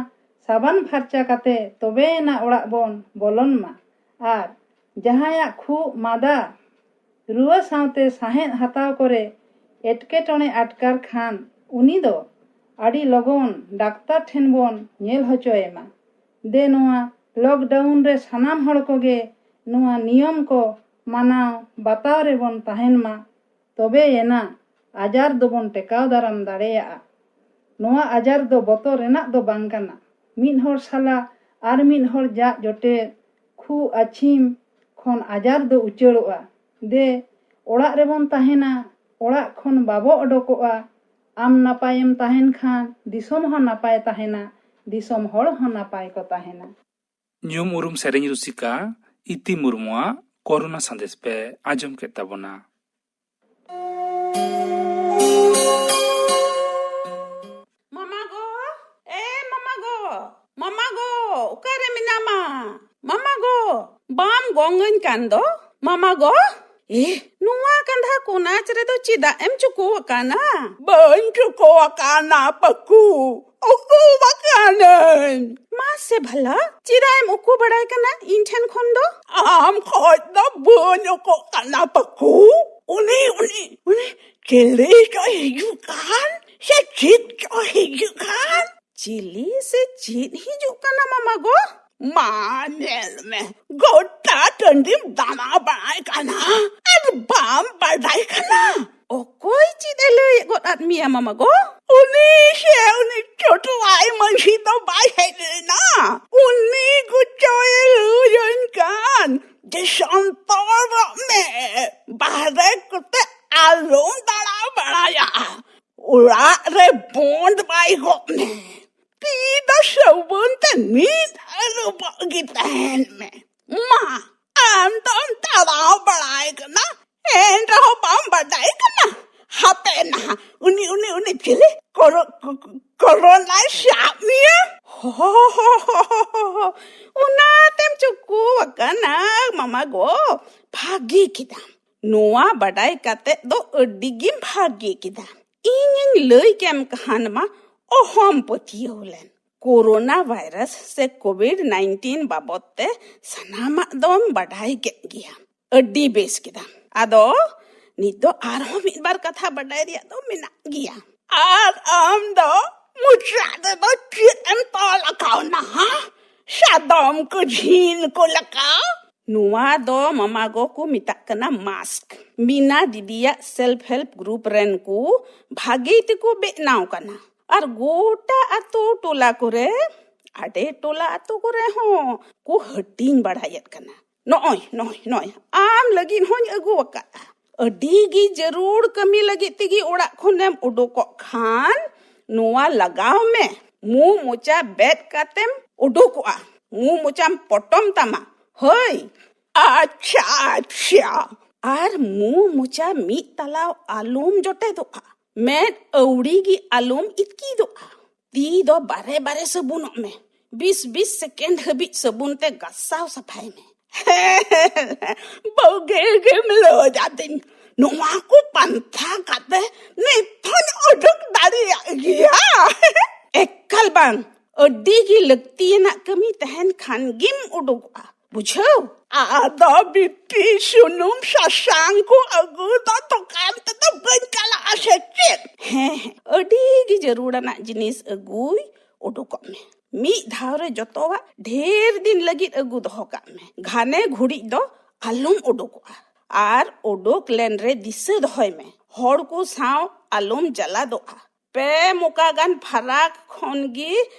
ᱥᱟᱵᱟᱱ ᱯᱷᱟᱨᱪᱟ ᱠᱟᱛᱮ ᱛᱚᱵᱮᱭᱮᱱᱟ ᱚᱲᱟᱜ ᱵᱚᱱ ᱵᱚᱞᱚᱱ ᱢᱟ᱾ ᱟᱨ ᱡᱟᱦᱟᱸᱭᱟᱜ ᱠᱷᱩᱜ, ᱢᱟᱫᱟ, ᱨᱩᱣᱟᱹ ᱥᱟᱶᱛᱮ ᱥᱟᱦᱮᱫ ᱦᱟᱛᱟᱣ ᱠᱚᱨᱮ ᱮᱴᱠᱮᱴᱚᱬᱮ ᱟᱴᱠᱟᱨ ᱠᱷᱟᱱ ᱩᱱᱤ ᱫᱚ ᱟᱹᱰᱤ ᱞᱚᱜᱚᱱ ᱰᱟᱠᱛᱟᱨ ᱴᱷᱮᱱ ᱵᱚᱱ ᱧᱮᱞ ᱦᱚᱪᱚᱭᱮ ᱢᱟ᱾ ᱫᱮ ᱱᱚᱣᱟ lockdown ᱨᱮ ᱥᱟᱱᱟᱢ ᱦᱚᱲ ᱠᱚᱜᱮ ᱱᱚᱣᱟ ᱱᱤᱭᱚᱢ ᱠᱚ ᱢᱟᱱᱟᱣ ᱵᱟᱛᱟᱣ ᱨᱮᱵᱚᱱ ᱛᱟᱦᱮᱱ ᱢᱟ, ᱛᱚᱵᱮᱭᱮᱱᱟ ᱟᱡᱟᱨ ᱫᱚᱵᱚᱱ ᱴᱮᱠᱟᱣ ᱫᱟᱨᱟᱢ ᱫᱟᱲᱮᱭᱟᱜᱼᱟ᱾ ᱱᱚᱣᱟ ᱟᱡᱟᱨ ᱫᱚ ᱵᱚᱛᱚᱨ ᱨᱮᱱᱟᱜ ᱫᱚ ᱵᱟᱝ ᱠᱟᱱᱟ᱾ ᱢᱤᱫ ᱦᱚᱲ ᱥᱟᱞᱟᱜ ᱟᱨ ᱢᱤᱫ ᱦᱚᱲ ᱡᱟᱜ ᱡᱚᱴᱮᱫ, ᱠᱷᱩᱜ ᱟᱹᱪᱷᱤᱢ ᱠᱷᱚᱱ ᱟᱡᱟᱨ ᱫᱚ ᱩᱪᱟᱹᱲᱚᱜᱼᱟ᱾ ᱫᱮ ᱚᱲᱟᱜ ᱨᱮᱵᱚᱱ ᱛᱟᱦᱮᱱᱟ, ᱚᱲᱟᱜ ᱠᱷᱚᱱ ᱵᱟᱵᱚ ᱚᱰᱚᱠᱚᱜᱼᱟ᱾ ᱟᱢ ᱱᱟᱯᱟᱭᱮᱢ ᱛᱟᱦᱮᱱ ᱠᱷᱟᱱ ᱫᱤᱥᱚᱢ ᱦᱚᱸ ᱱᱟᱯᱟᱭ ᱛᱟᱦᱮᱱᱟ, ᱫᱤᱥᱚᱢ ᱦᱚᱲ ᱦᱚᱸ ᱱᱟᱯᱟᱭ ᱠᱚ ᱛᱟᱦᱮᱱᱟ᱾ ᱧᱩᱢ ᱩᱨᱩᱢ ᱥᱮᱨᱮᱧ ᱨᱩᱥᱤᱠᱟ ᱤᱛᱤ ᱢᱩᱨᱢᱩᱣᱟᱜ ᱠᱚᱨᱳᱱᱟ ᱥᱟᱸᱫᱮᱥ ᱯᱮ ᱟᱸᱡᱚᱢ ᱠᱮᱫ ᱛᱟᱵᱚᱱᱟ᱾ ᱢᱟᱢᱟ ᱜᱚ, ᱮ ᱢᱟᱢᱟ ᱜᱚ, ᱢᱟᱢᱟ ᱜᱚ, ᱚᱠᱟᱨᱮ ᱢᱮᱱᱟᱢᱟ? ᱢᱟᱢᱟ ᱜᱚ, ᱵᱟᱢ ᱜᱚᱝᱟᱹᱧ ᱠᱟᱱ ᱫᱚ? ᱢᱟᱢᱟ ᱜᱚ, ᱮ, ᱱᱚᱣᱟ ᱠᱟᱸᱫᱷᱟ ᱠᱚᱱᱟᱪ ᱨᱮᱫᱚ ᱪᱮᱫᱟᱜ ᱮᱢ ᱪᱩᱠᱩ ᱟᱠᱟᱱᱟ? ᱵᱟᱹᱧ ᱪᱩᱠᱩ ᱟᱠᱟᱱᱟ, ᱯᱟᱹᱠᱩ᱾ ᱩᱠᱩ ᱟᱠᱟᱱᱟᱹᱧ᱾ ᱢᱟ ᱥᱮ ᱵᱷᱟᱞᱟ, ᱪᱮᱫᱟᱜ ᱮᱢ ᱩᱠᱩ ᱵᱟᱲᱟᱭ ᱠᱟᱱᱟ ᱤᱧ ᱴᱷᱮᱱ ᱠᱷᱚᱱ ᱫᱚ? ᱟᱢ ᱠᱷᱚᱡ ᱫᱚ ᱵᱟᱹᱧ ᱩᱠᱩᱜ ᱠᱟᱱᱟ, ᱯᱟᱹᱠᱩ᱾ ᱩᱱᱤ, ᱩᱱᱤ, ᱩᱱᱤ ᱪᱤᱞᱤ ᱪᱚ ᱦᱤᱡᱩᱜ ᱠᱟᱱ, ᱥᱮ ᱪᱮᱫ ᱪᱚ ᱦᱤᱡᱩᱜ ᱠᱟᱱ᱾ ᱪᱤᱞᱤ ᱥᱮ ᱪᱮᱫ ᱦᱤᱡᱩᱜ ᱠᱟᱱᱟ, ᱢᱟᱢᱟ ᱜᱚ? ᱢᱟ ᱧᱮᱞ ᱢᱮ, ᱜᱚᱴᱟ ᱴᱟᱺᱰᱤᱢ ᱫᱟᱬᱟ ᱵᱟᱲᱟᱭ ᱠᱟᱱᱟ ᱟᱨ ᱵᱟᱢ ᱵᱟᱰᱟᱭ ᱠᱟᱱᱟ᱾ ᱚᱠᱚᱭ ᱪᱮᱫ ᱮ ᱞᱟᱹᱭ ᱜᱚᱫ ᱟᱫ ᱢᱮᱭᱟ, ᱢᱟᱢᱟ ᱜᱚ? ᱩᱱᱤ ᱥᱮ ᱩᱱᱤ ᱪᱚᱴᱣᱟᱭ ᱢᱟᱹᱡᱷᱤ ᱫᱚ ᱵᱟᱭ ᱦᱮᱡ ᱞᱮᱱᱟ? ᱩᱱᱤ ᱜᱚᱪᱚᱭ ᱞᱟᱹᱭᱟᱹᱧ ᱠᱟᱱ, ᱥᱚᱱᱛᱚᱨᱚᱜ ᱢᱮ, ᱵᱟᱦᱨᱮ ᱠᱚᱛᱮ ᱟᱞᱚᱢ ᱫᱟᱬᱟ ᱵᱟᱲᱟᱭᱟ, ᱚᱲᱟᱜ ᱨᱮ ᱵᱚᱸᱫ ᱵᱟᱭ ᱠᱚᱜ ᱢᱮ, ᱛᱤ ᱫᱚ ᱥᱟᱵᱚᱱ ᱛᱮ ᱢᱤᱫ ᱟᱹᱨᱩᱵᱚᱜ ᱜᱮ ᱛᱟᱦᱮᱱ ᱢᱮ᱾ ᱢᱟ, ᱟᱢ ᱫᱚᱢ ᱫᱟᱬᱟ ᱵᱟᱲᱟᱭ ᱠᱟᱱᱟ, ᱮᱱ ᱨᱮᱦᱚᱸ ᱵᱟᱢ ᱵᱟᱰᱟᱭ ᱠᱟᱱᱟ᱾ ᱦᱟᱯᱮ ᱱᱟᱦᱟᱜ, ᱩᱱᱤ, ᱩᱱᱤ, ᱩᱱᱤ ᱪᱤᱞᱤ ᱠᱚᱨᱚ-, ᱠᱚ-, ᱠᱚᱨᱚᱱᱟᱭ ᱥᱟᱵ ᱢᱮᱭᱟ᱾ ᱦᱚ, ᱦᱚ, ᱦᱚ, ᱦᱚ, ᱦᱚ, ᱦᱚ᱾ ᱚᱱᱟᱛᱮᱢ ᱪᱩᱠᱩ ᱟᱠᱟᱱᱟ, ᱢᱟᱢᱟ ᱜᱚ᱾ ᱵᱷᱟᱜᱮ ᱠᱮᱫᱟᱢ᱾ ᱱᱚᱣᱟ ᱵᱟᱰᱟᱭ ᱠᱟᱛᱮ ᱫᱚ ᱟᱹᱰᱤ ᱜᱮᱢ ᱵᱷᱟᱜᱮ ᱠᱮᱫᱟ᱾ ᱤᱧᱤᱧ ᱞᱟᱹᱭ ᱠᱮᱢ ᱠᱷᱟᱱ ᱢᱟ ᱚᱦᱚᱢ ᱯᱟᱹᱛᱭᱟᱹᱣ ᱞᱮᱱ᱾ ᱠᱳᱨᱳᱱᱟ ᱵᱷᱟᱭᱨᱟᱥ ᱥᱮ ᱠᱳᱵᱷᱤᱰ ᱱᱟᱭᱤᱱᱴᱤᱱ ᱵᱟᱵᱚᱫ ᱛᱮ ᱥᱟᱱᱟᱢᱟᱜ ᱫᱚᱢ ᱵᱟᱰᱟᱭ ᱠᱮᱫ ᱜᱮᱭᱟ᱾ ᱟᱹᱰᱤ ᱵᱮᱥ ᱠᱮᱫᱟᱢ᱾ ᱟᱫᱚ ᱱᱤᱛ ᱫᱚ ᱟᱨᱦᱚᱸ ᱢᱤᱫ ᱵᱟᱨ ᱠᱟᱛᱷᱟ ᱵᱟᱰᱟᱭ ᱨᱮᱭᱟᱜ ᱫᱚ ᱢᱮᱱᱟᱜ ᱜᱮᱭᱟ᱾ ᱟᱨ ᱟᱢ ᱫᱚ ᱢᱚᱪᱟ ᱨᱮᱫᱚ ᱪᱮᱫ ᱮᱢ ᱛᱚᱞ ᱟᱠᱟᱣᱱᱟ, ᱦᱟ? ᱥᱟᱫᱚᱢ ᱠᱚ ᱡᱷᱤᱱ ᱠᱚ ᱞᱮᱠᱟ? ᱱᱚᱣᱟ ᱫᱚ ᱢᱟᱢᱟ ᱜᱚ ᱠᱚ ᱢᱮᱛᱟᱜ ᱠᱟᱱᱟ ᱢᱟᱥᱠ᱾ ᱢᱤᱱᱟ ᱫᱤᱫᱤᱭᱟᱜ ᱥᱮᱞᱯ ᱦᱮᱞᱯ ᱜᱨᱩᱯ ᱨᱮᱱ ᱠᱚ ᱵᱷᱟᱜᱮ ᱛᱮᱠᱚ ᱵᱮᱱᱟᱣ ᱠᱟᱱᱟ᱾ ᱟᱨ ᱜᱚᱴᱟ ᱟᱛᱳ ᱴᱚᱞᱟ ᱠᱚᱨᱮ, ᱟᱰᱮ ᱴᱚᱞᱟ ᱟᱛᱳ ᱠᱚᱨᱮ ᱦᱚᱸ ᱠᱚ ᱦᱟᱹᱴᱤᱧ ᱵᱟᱲᱟᱭᱮᱫ ᱠᱟᱱᱟ᱾ ᱱᱚᱜᱼᱚᱭ, ᱱᱚᱜᱼᱚᱭ, ᱱᱚᱜᱼᱚᱭ, ᱟᱢ ᱞᱟᱹᱜᱤᱫ ᱦᱚᱸᱧ ᱟᱹᱜᱩ ᱟᱠᱟᱫᱼᱟ᱾ ᱟᱹᱰᱤ ᱜᱮ ᱡᱟᱹᱨᱩᱲ ᱠᱟᱹᱢᱤ ᱞᱟᱹᱜᱤᱫ ᱛᱮᱜᱮ ᱚᱲᱟᱜ ᱠᱷᱚᱱᱮᱢ ᱩᱰᱩᱠᱚᱜ ᱠᱷᱟᱱ, ᱱᱚᱣᱟ ᱞᱟᱜᱟᱣ ᱢᱮ᱾ ᱢᱩ ᱢᱚᱪᱟ ᱵᱮᱫ ᱠᱟᱛᱮᱢ ᱩᱰᱩᱠᱚᱜᱼᱟ᱾ ᱢᱩ ᱢᱚᱪᱟᱢ ᱯᱚᱴᱚᱢ ᱛᱟᱢᱟ᱾ ᱦᱳᱭ᱾ ᱟᱪᱪᱷᱟ, ᱟᱪᱪᱷᱟ᱾ ᱟᱨ ᱢᱩ ᱢᱚᱪᱟ ᱢᱤᱫ ᱛᱟᱞᱟᱣ ᱟᱞᱚᱢ ᱡᱚᱴᱮᱫᱚᱜᱼᱟ᱾ ᱢᱮᱫ ᱟᱹᱣᱲᱤ ᱜᱮ ᱟᱞᱚᱢ ᱤᱛᱠᱤᱫᱚᱜᱼᱟ᱾ ᱛᱤ ᱫᱚ ᱵᱟᱨᱮ ᱵᱟᱨᱮ ᱥᱟᱵᱩᱱᱚᱜ ᱢᱮ᱾ ᱵᱤᱥ ᱵᱤᱥ ᱥᱮᱠᱮᱱᱰ ᱦᱟᱹᱵᱤᱡ ᱥᱟᱵᱩᱱ ᱛᱮ ᱜᱟᱥᱟᱣ ᱥᱟᱯᱷᱟᱭ ᱢᱮ᱾ ᱵᱩᱜᱤ ᱜᱮᱢ ᱞᱟᱹᱭ ᱟᱹᱫᱤᱧ᱾ ᱱᱚᱣᱟ ᱠᱚ ᱯᱟᱱᱛᱷᱟ ᱠᱟᱛᱮ ᱱᱤᱛ ᱦᱚᱸᱧ ᱩᱰᱩᱠ ᱫᱟᱲᱮᱭᱟᱜ ᱜᱮᱭᱟ᱾ ᱮᱠᱟᱞ ᱵᱟᱝ, ᱟᱹᱰᱤ ᱜᱮ ᱞᱟᱹᱠᱛᱤᱭᱟᱱᱟᱜ ᱠᱟᱹᱢᱤ ᱛᱟᱦᱮᱱ ᱠᱷᱟᱱ ᱜᱮᱢ ᱩᱰᱩᱠᱚᱜᱼᱟ, ᱵᱩᱡᱷᱟᱹᱣ? ᱟᱫᱚ ᱵᱤᱴᱤ, ᱥᱩᱱᱩᱢ ᱥᱟᱥᱟᱝ ᱠᱚ ᱟᱹᱜᱩ ᱫᱚ ᱫᱚᱠᱟᱱ ᱛᱮᱫᱚ ᱵᱟᱹᱧ ᱪᱟᱞᱟᱜᱼᱟ ᱥᱮ ᱪᱮᱫ? ᱦᱮᱸ, ᱦᱮᱸ, ᱟᱹᱰᱤ ᱜᱮ ᱡᱟᱹᱨᱩᱲᱟᱱᱟᱜ ᱡᱤᱱᱤᱥ ᱟᱹᱜᱩᱭ ᱩᱰᱩᱠᱚᱜ ᱢᱮ᱾ ᱢᱤᱫ ᱫᱷᱟᱣ ᱨᱮ ᱡᱚᱛᱚᱣᱟᱜ ᱰᱷᱮᱨ ᱫᱤᱱ ᱞᱟᱹᱜᱤᱫ ᱟᱹᱜᱩ ᱫᱚᱦᱚ ᱠᱟᱜ ᱢᱮ᱾ ᱜᱷᱟᱱᱮ ᱜᱷᱩᱲᱤᱡ ᱫᱚ ᱟᱞᱚᱢ ᱩᱰᱩᱠᱚᱜᱼᱟ᱾ ᱟᱨ ᱩᱰᱩᱠ ᱞᱮᱱ ᱨᱮ ᱫᱤᱥᱟᱹ ᱫᱚᱦᱚᱭ ᱢᱮ, ᱦᱚᱲ ᱠᱚ ᱥᱟᱶ ᱟᱞᱚᱢ ᱡᱟᱞᱟᱫᱚᱜᱼᱟ᱾ ᱯᱮ ᱢᱚᱠᱟ ᱜᱟᱱ ᱯᱷᱟᱨᱟᱠ ᱠᱷᱚᱱ ᱜᱮ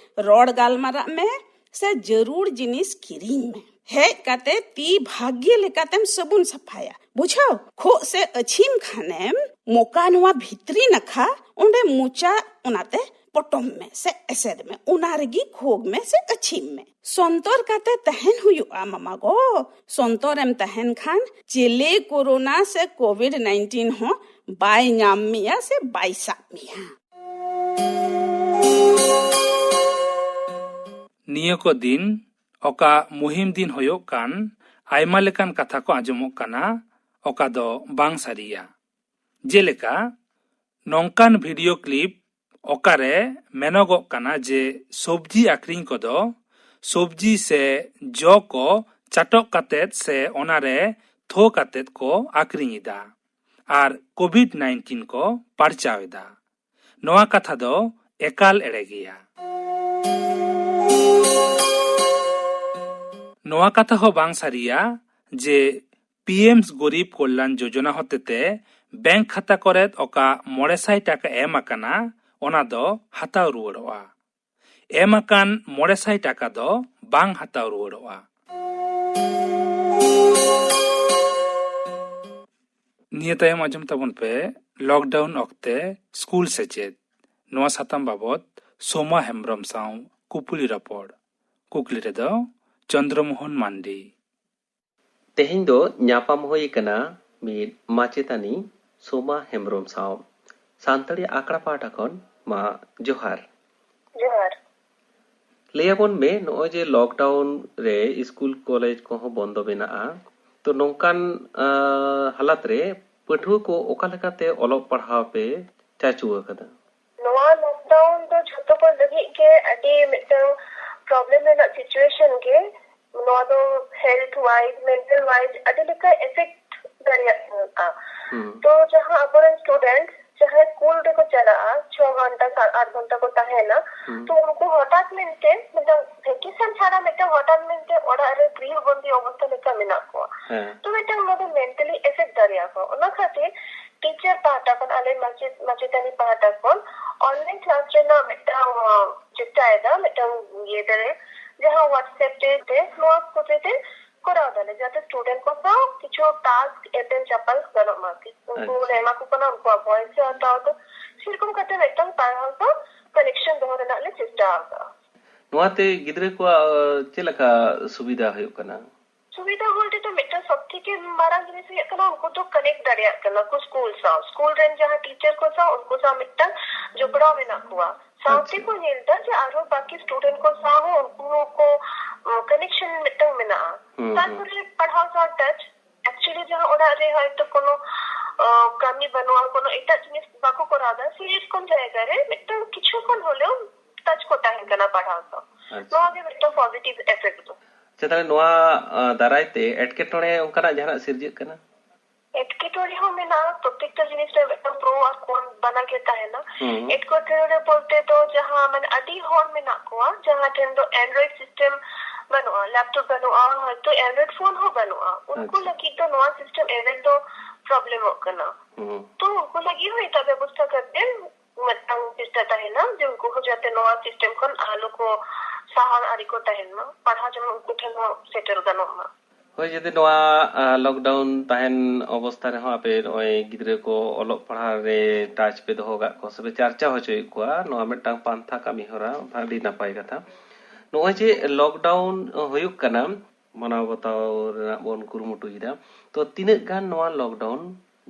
ᱨᱚᱲ ᱜᱟᱞᱢᱟᱨᱟᱜ ᱢᱮ ᱥᱮ ᱡᱟᱹᱨᱩᱲ ᱡᱤᱱᱤᱥ ᱠᱤᱨᱤᱧ ᱢᱮ᱾ ᱦᱮᱡ ᱠᱟᱛᱮ ᱛᱤ ᱵᱷᱟᱜᱮ ᱞᱮᱠᱟᱛᱮᱢ ᱥᱟᱵᱩᱱ ᱥᱟᱯᱷᱟᱭᱟ, ᱵᱩᱡᱷᱟᱹᱣ? ᱠᱷᱚᱜ ᱥᱮ ᱟᱹᱪᱷᱤᱢ ᱠᱷᱟᱱᱮᱢ ᱢᱚᱠᱟ ᱱᱚᱣᱟ ᱵᱷᱤᱛᱨᱤ ᱱᱟᱠᱷᱟ, ᱚᱸᱰᱮ ᱢᱚᱪᱟ ᱚᱱᱟᱛᱮ ᱯᱚᱴᱚᱢ ᱢᱮ ᱥᱮ ᱮᱥᱮᱫ ᱢᱮ, ᱚᱱᱟ ᱨᱮᱜᱮ ᱠᱷᱚᱜ ᱢᱮ ᱥᱮ ᱟᱹᱪᱷᱤᱢ ᱢᱮ᱾ ᱥᱚᱱᱛᱚᱨ ᱠᱟᱛᱮ ᱛᱟᱦᱮᱱ ᱦᱩᱭᱩᱜᱼᱟ ᱢᱟᱢᱟ ᱜᱚ᱾ ᱥᱚᱱᱛᱚᱨ ᱮᱢ ᱛᱟᱦᱮᱱ ᱠᱷᱟᱱ ᱪᱮᱞᱮ ᱠᱳᱨᱳᱱᱟ ᱥᱮ ᱠᱳᱵᱷᱤᱰ ᱱᱟᱭᱤᱱᱴᱤᱱ ᱦᱚᱸ ᱵᱟᱭ ᱧᱟᱢ ᱢᱮᱭᱟ ᱥᱮ ᱵᱟᱭ ᱥᱟᱵ ᱢᱮᱭᱟ᱾ ᱱᱤᱭᱟᱹ ᱠᱚ ᱫᱤᱱ ᱚᱠᱟ ᱢᱩᱦᱤᱢ ᱫᱤᱱ ᱦᱩᱭᱩᱜ ᱠᱟᱱ, ᱟᱭᱢᱟ ᱞᱮᱠᱟᱱ ᱠᱟᱛᱷᱟ ᱠᱚ ᱟᱸᱡᱚᱢᱚᱜ ᱠᱟᱱᱟ, ᱚᱠᱟ ᱫᱚ ᱵᱟᱝ ᱥᱟᱹᱨᱤᱭᱟ᱾ ᱡᱮᱞᱮᱠᱟ, ᱱᱚᱝᱠᱟᱱ ᱵᱷᱤᱰᱤᱭᱳ ᱠᱞᱤᱯ ᱚᱠᱟᱨᱮ ᱢᱮᱱᱚᱜᱚᱜ ᱠᱟᱱᱟ ᱡᱮ ᱥᱚᱵᱡᱤ ᱟᱠᱷᱨᱤᱧ ᱠᱚᱫᱚ ᱥᱚᱵᱡᱤ ᱥᱮ ᱡᱚ ᱠᱚ ᱪᱟᱴᱚᱜ ᱠᱟᱛᱮᱫ ᱥᱮ ᱚᱱᱟᱨᱮ ᱛᱷᱚ ᱠᱟᱛᱮᱫ ᱠᱚ ᱟᱠᱷᱨᱤᱧ ᱮᱫᱟ ᱟᱨ ᱠᱳᱵᱷᱤᱰ ᱱᱟᱭᱤᱱᱴᱤᱱ ᱠᱚ ᱯᱟᱨᱪᱟᱣ ᱮᱫᱟ᱾ ᱱᱚᱣᱟ ᱠᱟᱛᱷᱟ ᱫᱚ ᱮᱠᱟᱞ ᱮᱲᱮ ᱜᱮᱭᱟ᱾ ᱱᱚᱣᱟ ᱠᱟᱛᱷᱟ ᱦᱚᱸ ᱵᱟᱝ ᱥᱟᱹᱨᱤᱭᱟ ᱡᱮ ᱯᱤ ᱮᱢ ᱜᱚᱨᱤᱵ ᱠᱚᱞᱭᱟᱱ ᱡᱳᱡᱚᱱᱟ ᱦᱚᱛᱮᱛᱮ ᱵᱮᱝᱠ ᱠᱷᱟᱛᱟ ᱠᱚᱨᱮᱫ ᱚᱠᱟ ᱢᱚᱬᱮ ᱥᱟᱭ ᱴᱟᱠᱟ ᱮᱢ ᱟᱠᱟᱱᱟ, ᱚᱱᱟ ᱫᱚ ᱦᱟᱛᱟᱣ ᱨᱩᱣᱟᱹᱲᱚᱜᱼᱟ᱾ ᱮᱢ ᱟᱠᱟᱱ ᱢᱚᱬᱮ ᱥᱟᱭ ᱴᱟᱠᱟ ᱫᱚ ᱵᱟᱝ ᱦᱟᱛᱟᱣ ᱨᱩᱣᱟᱹᱲᱚᱜᱼᱟ᱾ ᱱᱤᱭᱟᱹ ᱛᱟᱭᱚᱢ ᱟᱸᱡᱚᱢ ᱛᱟᱵᱚᱱ ᱯᱮ ᱞᱚᱠᱰᱟᱣᱩᱱ ᱚᱠᱛᱮ ᱥᱠᱩᱞ ᱥᱮᱪᱮᱫ᱾ ᱱᱚᱣᱟ ᱥᱟᱛᱟᱢ ᱵᱟᱵᱚᱛ ᱥᱳᱢᱟ ᱦᱮᱢᱵᱨᱚᱢ ᱥᱟᱶ ᱠᱩᱯᱩᱞᱤ ᱨᱚᱯᱚᱲ᱾ ᱠᱩᱠᱞᱤ ᱨᱮᱫᱚ ᱪᱚᱱᱫᱨᱚᱢᱳᱦᱚᱱ ᱢᱟᱱᱰᱤ᱾ ᱛᱮᱦᱮᱧ ᱫᱚ ᱧᱟᱯᱟᱢ ᱦᱩᱭ ᱟᱠᱟᱱᱟ ᱢᱤᱫ ᱢᱟᱪᱮᱛᱟᱹᱱᱤ ᱥᱳᱢᱟ ᱦᱮᱢᱵᱨᱚᱢ ᱥᱟᱶ᱾ ᱥᱟᱱᱛᱟᱲᱤ ᱟᱠᱷᱲᱟ ᱯᱟᱦᱴᱟ ᱠᱷᱚᱱ ᱢᱟ ᱡᱚᱦᱟᱨ᱾ ᱡᱚᱦᱟᱨ᱾ ᱞᱟᱹᱭ ᱟᱵᱚᱱ ᱢᱮ, ᱱᱚᱜᱼᱚᱭ ᱡᱮ ᱞᱚᱠᱰᱟᱣᱩᱱ ᱨᱮ ᱥᱠᱩᱞ ᱠᱚᱞᱮᱡᱽ ᱠᱚᱦᱚᱸ ᱵᱚᱱᱫᱚ ᱢᱮᱱᱟᱜᱼᱟ, ᱛᱚ ᱱᱚᱝᱠᱟᱱ ᱟᱸ, ᱦᱟᱞᱟᱛ ᱨᱮ ᱯᱟᱹᱴᱷᱩᱣᱟᱹ ᱠᱚ ᱚᱠᱟ ᱞᱮᱠᱟᱛᱮ ᱚᱞᱚᱜ ᱯᱟᱲᱦᱟᱣ ᱯᱮ ᱪᱟᱪᱩ ᱟᱠᱟᱫᱟ? ᱱᱚᱣᱟ ᱞᱚᱠᱰᱟᱣᱩᱱ ᱫᱚ ᱡᱷᱚᱛᱚ ᱠᱚ ᱞᱟᱹᱜᱤᱫ ᱜᱮ ᱟᱹᱰᱤ ᱢᱤᱫᱴᱟᱝ ᱯᱨᱚᱵᱞᱮᱢ ᱨᱮᱱᱟᱜ ᱥᱤᱪᱩᱭᱮᱥᱚᱱ ᱜᱮ᱾ ᱱᱚᱣᱟ ᱫᱚ ᱦᱮᱞᱛᱷ ᱣᱟᱭᱤᱡ, ᱢᱮᱱᱴᱟᱞ ᱣᱟᱭᱤᱡ ᱟᱹᱰᱤ ᱞᱮᱠᱟ ᱮᱯᱷᱮᱠᱴ ᱫᱟᱲᱮᱭᱟᱜ ᱠᱟᱱᱟ᱾ ᱦᱩᱸ᱾ ᱛᱚ ᱡᱟᱦᱟᱸ ᱟᱵᱚᱨᱮᱱ ᱥᱴᱩᱰᱮᱱᱴ ᱡᱟᱦᱟᱸᱭ ᱥᱠᱩᱞ ᱨᱮᱠᱚ ᱪᱟᱞᱟᱜᱼᱟ, ᱪᱷᱚ ᱜᱷᱚᱱᱴᱟ ᱥᱟᱛ ᱟᱴ ᱜᱷᱚᱱᱴᱟ ᱠᱚ ᱛᱟᱦᱮᱱᱟ, ᱦᱩᱸ᱾ ᱛᱚ ᱩᱱᱠᱩ ᱦᱚᱴᱟᱛ ᱢᱮᱱᱛᱮ ᱢᱤᱫᱴᱟᱝ ᱵᱷᱮᱠᱮᱥᱚᱱ ᱪᱷᱟᱲᱟ ᱢᱤᱫᱴᱟᱝ ᱦᱚᱴᱟᱛ ᱢᱮᱱᱛᱮ ᱚᱲᱟᱜ ᱨᱮ ᱜᱨᱤᱦᱚᱵᱚᱱᱫᱤ ᱚᱵᱚᱥᱛᱟ ᱞᱮᱠᱟ ᱢᱮᱱᱟᱜ ᱠᱚᱣᱟ᱾ ᱦᱮᱸ᱾ ᱛᱚ ᱢᱤᱫᱴᱟᱝ ᱱᱚᱣᱟ ᱫᱚ ᱢᱮᱱᱴᱟᱞᱤ ᱮᱯᱷᱮᱠᱴ ᱫᱟᱲᱮᱭᱟᱠᱚᱣᱟ᱾ ᱚᱱᱟ ᱠᱷᱟᱹᱛᱤᱨ ᱴᱤᱪᱟᱨ ᱯᱟᱦᱴᱟ ᱠᱷᱚᱱ, ᱟᱞᱮ ᱢᱟᱪᱮᱫ ᱢᱟᱪᱮᱛᱟᱹᱱᱤ ᱯᱟᱦᱴᱟ ᱠᱷᱚᱱ ᱚᱱᱞᱟᱭᱤᱱ ᱠᱞᱟᱥ ᱨᱮᱱᱟᱜ ᱢᱤᱫᱴᱟᱝ, ᱟᱸ, ᱪᱮᱥᱴᱟᱭᱮᱫᱟ, ᱢᱤᱫᱴᱟᱝ ᱤᱭᱟᱹ ᱫᱟᱲᱮ ᱡᱟᱦᱟᱸ WhatsApp ᱨᱮ ᱱᱚᱣᱟ ᱠᱚᱛᱮ ᱛᱮ ᱠᱚᱨᱟᱣ ᱫᱟᱞᱮ, ᱡᱟᱛᱮ ᱥᱴᱩᱰᱮᱱᱴ ᱠᱚ ᱥᱟᱶ ᱠᱤᱪᱷᱩ ᱴᱟᱥᱠ ᱮᱯᱮᱢ ᱪᱟᱯᱟᱞ ᱜᱟᱱᱚᱜ ᱢᱟ᱾ ᱩᱱᱠᱩ ᱞᱮ ᱮᱢᱟ ᱠᱚ ᱠᱟᱱᱟ, ᱩᱱᱠᱩᱣᱟᱜ ᱵᱷᱚᱭᱮᱥ ᱦᱚᱸ ᱦᱟᱛᱟᱣ ᱫᱚ᱾ ᱥᱮᱨᱚᱠᱚᱢ ᱠᱟᱛᱮ ᱢᱤᱫᱴᱟᱝ ᱯᱟᱲᱦᱟᱣ ᱥᱟᱶ ᱠᱟᱱᱮᱠᱥᱚᱱ ᱫᱚᱦᱚ ᱨᱮᱱᱟᱜ ᱞᱮ ᱪᱮᱥᱴᱟ ᱟᱠᱟᱫᱟ᱾ ᱱᱚᱣᱟᱛᱮ ᱜᱤᱫᱽᱨᱟᱹ ᱠᱚᱣᱟᱜ ᱪᱮᱫ ᱞᱮᱠᱟ ᱥᱩᱵᱤᱫᱷᱟ ᱦᱩᱭᱩᱜ ᱠᱟᱱᱟ? ᱥᱩᱵᱤᱫᱷᱟ ᱵᱚᱞᱛᱮ ᱫᱚ ᱢᱤᱫᱴᱟᱝ ᱥᱚᱵ ᱛᱷᱮᱠᱮ ᱢᱟᱨᱟᱝ ᱡᱤᱱᱤᱥ ᱦᱩᱭᱩᱜ ᱠᱟᱱᱟ, ᱩᱱᱠᱩ ᱫᱚ ᱠᱟᱱᱮᱠᱴ ᱫᱟᱲᱮᱭᱟᱜ ᱠᱟᱱᱟ ᱠᱚ ᱥᱠᱩᱞ ᱥᱟᱶ, ᱥᱠᱩᱞ ᱨᱮᱱ ᱡᱟᱦᱟᱸ ᱴᱤᱪᱟᱨ ᱠᱚ ᱥᱟᱶ, ᱩᱱᱠᱩ ᱥᱟᱶ ᱢᱤᱫᱴᱟᱝ ᱡᱚᱯᱲᱟᱣ ᱢᱮᱱᱟᱜ ᱠᱚᱣᱟ᱾ ᱥᱟᱶᱛᱮ ᱠᱚ ᱧᱮᱞ ᱮᱫᱟ ᱡᱮ ᱟᱨᱦᱚᱸ ᱵᱟᱠᱤ ᱥᱴᱩᱰᱮᱱᱴ ᱠᱚ ᱥᱟᱶ ᱦᱚᱸ ᱩᱱᱠᱩ ᱦᱚᱸᱠᱚ ᱠᱟᱱᱮᱠᱥᱚᱱ ᱢᱤᱫᱴᱟᱝ ᱢᱮᱱᱟᱜᱼᱟ᱾ ᱛᱟᱨᱯᱚᱨᱮ ᱯᱟᱲᱦᱟᱣ ᱥᱟᱶ ᱴᱟᱪ, ᱮᱠᱪᱩᱭᱮᱞᱤ ᱡᱟᱦᱟᱸ ᱚᱲᱟᱜ ᱨᱮ ᱦᱚᱭᱛᱳ ᱠᱳᱱᱳ ᱠᱟᱹᱢᱤ ᱵᱟᱹᱱᱩᱜᱼᱟ, ᱠᱳᱱᱳ ᱮᱴᱟᱜ ᱡᱤᱱᱤᱥ ᱵᱟᱠᱚ ᱠᱚᱨᱟᱣ ᱮᱫᱟ, ᱥᱮᱨᱚᱠᱚᱢ ᱡᱟᱭᱜᱟ ᱨᱮ ᱢᱤᱫᱴᱟᱝ ᱠᱤᱪᱷᱩ ᱠᱷᱚᱱ ᱦᱚᱞᱮᱣ ᱴᱟᱪ ᱠᱚ ᱛᱟᱦᱮᱱ ᱠᱟᱱᱟ ᱯᱟᱲᱦᱟᱣ ᱥᱟᱶ᱾ ᱱᱚᱣᱟ ᱜᱮ ᱢᱤᱫᱴᱟᱝ ᱯᱚᱡᱤᱴᱤᱵᱷ ᱮᱯᱷᱮᱠᱴ ᱫᱚ᱾ ᱟᱪᱪᱷᱟ, ᱛᱟᱦᱞᱮ ᱱᱚᱣᱟ ᱫᱟᱨᱟᱭ ᱛᱮ ᱮᱴᱠᱮᱴᱚᱬᱮ ᱚᱱᱠᱟᱱᱟᱜ ᱡᱟᱦᱟᱱᱟᱜ ᱥᱤᱨᱡᱟᱹᱜ ᱠᱟᱱᱟ? ᱮᱴᱠᱮᱴᱚᱬᱮ ᱦᱚᱸ ᱢᱮᱱᱟᱜᱼᱟ, ᱯᱨᱚᱛᱮᱠᱴᱟ ᱡᱤᱱᱤᱥ ᱨᱮ ᱢᱤᱫᱴᱟᱝ ᱯᱨᱳ ᱟᱨ ᱠᱚᱱ ᱵᱟᱱᱟᱨ ᱜᱮ ᱛᱟᱦᱮᱱᱟ᱾ ᱮᱴᱠᱮᱴᱚᱬᱮ ᱵᱚᱞᱛᱮ ᱫᱚ ᱡᱟᱦᱟᱸ ᱢᱟᱱᱮ ᱟᱹᱰᱤ ᱦᱚᱲ ᱢᱮᱱᱟᱜ ᱠᱚᱣᱟ ᱡᱟᱦᱟᱸ ᱴᱷᱮᱱ ᱫᱚ ᱮᱱᱰᱨᱚᱭᱮᱰ ᱥᱤᱥᱴᱮᱢ ᱵᱟᱹᱱᱩᱜᱼᱟ, ᱞᱮᱯᱴᱚᱯ ᱵᱟᱹᱱᱩᱜᱼᱟ, ᱦᱚᱭᱛᱳ ᱮᱱᱰᱨᱚᱭᱮᱰ ᱯᱷᱳᱱ ᱦᱚᱸ ᱵᱟᱹᱱᱩᱜᱼᱟ, ᱩᱱᱠᱩ ᱞᱟᱹᱜᱤᱫ ᱫᱚ ᱱᱚᱣᱟ ᱥᱤᱥᱴᱮᱢ ᱮᱵᱮᱞ ᱫᱚ ᱯᱨᱚᱵᱞᱮᱢᱚᱜ ᱠᱟᱱᱟ᱾ ᱛᱚ ᱩᱱᱠᱩ ᱞᱟᱹᱜᱤᱫ ᱦᱚᱸ ᱮᱴᱟᱜ ᱵᱮᱵᱚᱥᱛᱷᱟ ᱠᱟᱛᱮ ᱢᱤᱫᱴᱟᱝ ᱪᱮᱥᱴᱟ ᱛᱟᱦᱮᱱᱟ ᱡᱮ ᱩᱱᱠᱩ ᱦᱚᱸ ᱡᱟᱛᱮ ᱱᱚᱣᱟ ᱥᱤᱥᱴᱮᱢ ᱠᱷᱚᱱ ᱟᱞᱚ ᱠᱚ ᱥᱟᱦᱟ ᱟᱨ ᱠᱚ ᱛᱟᱦᱮᱱ ᱢᱟ, ᱯᱟᱲᱦᱟᱣ ᱡᱮᱢᱚᱱ ᱩᱱᱠᱩ ᱴᱷᱮᱱ ᱦᱚᱸ ᱥᱮᱴᱮᱨ ᱜᱟᱱᱚᱜ ᱢᱟ᱾ ᱦᱳᱭ, ᱡᱩᱫᱤ ᱱᱚᱣᱟ ᱞᱚᱠᱰᱟᱣᱩᱱ ᱛᱟᱦᱮᱱ ᱚᱵᱚᱥᱛᱟ ᱨᱮᱦᱚᱸ ᱟᱯᱮ ᱱᱚᱜᱼᱚᱭ ᱜᱤᱫᱽᱨᱟᱹ ᱠᱚ ᱚᱞᱚᱜ ᱯᱟᱲᱦᱟᱣ ᱨᱮ ᱴᱟᱪ ᱯᱮ ᱫᱚᱦᱚ ᱟᱠᱟᱫ ᱠᱚᱣᱟ ᱥᱮ ᱯᱮ ᱪᱟᱨᱪᱟᱣ ᱦᱚᱪᱚᱭᱮᱫ ᱠᱚᱣᱟ, ᱱᱚᱣᱟ ᱢᱤᱫᱴᱟᱝ ᱯᱟᱱᱛᱷᱟ ᱠᱟᱹᱢᱤ ᱦᱚᱨᱟ, ᱟᱹᱰᱤ ᱱᱟᱯᱟᱭ ᱠᱟᱛᱷᱟ᱾ ᱱᱚᱜᱼᱚᱭ ᱡᱮ ᱞᱚᱠᱰᱟᱣᱩᱱ ᱦᱩᱭᱩᱜ ᱠᱟᱱᱟ, ᱢᱟᱱᱟᱣ ᱵᱟᱛᱟᱣ ᱨᱮᱱᱟᱜ ᱵᱚᱱ ᱠᱩᱨᱩᱢᱩᱴᱩᱭᱮᱫᱟ, ᱛᱚ ᱛᱤᱱᱟᱹᱜ ᱜᱟᱱ ᱱᱚᱣᱟ ᱞᱚᱠᱰᱟᱣᱩᱱ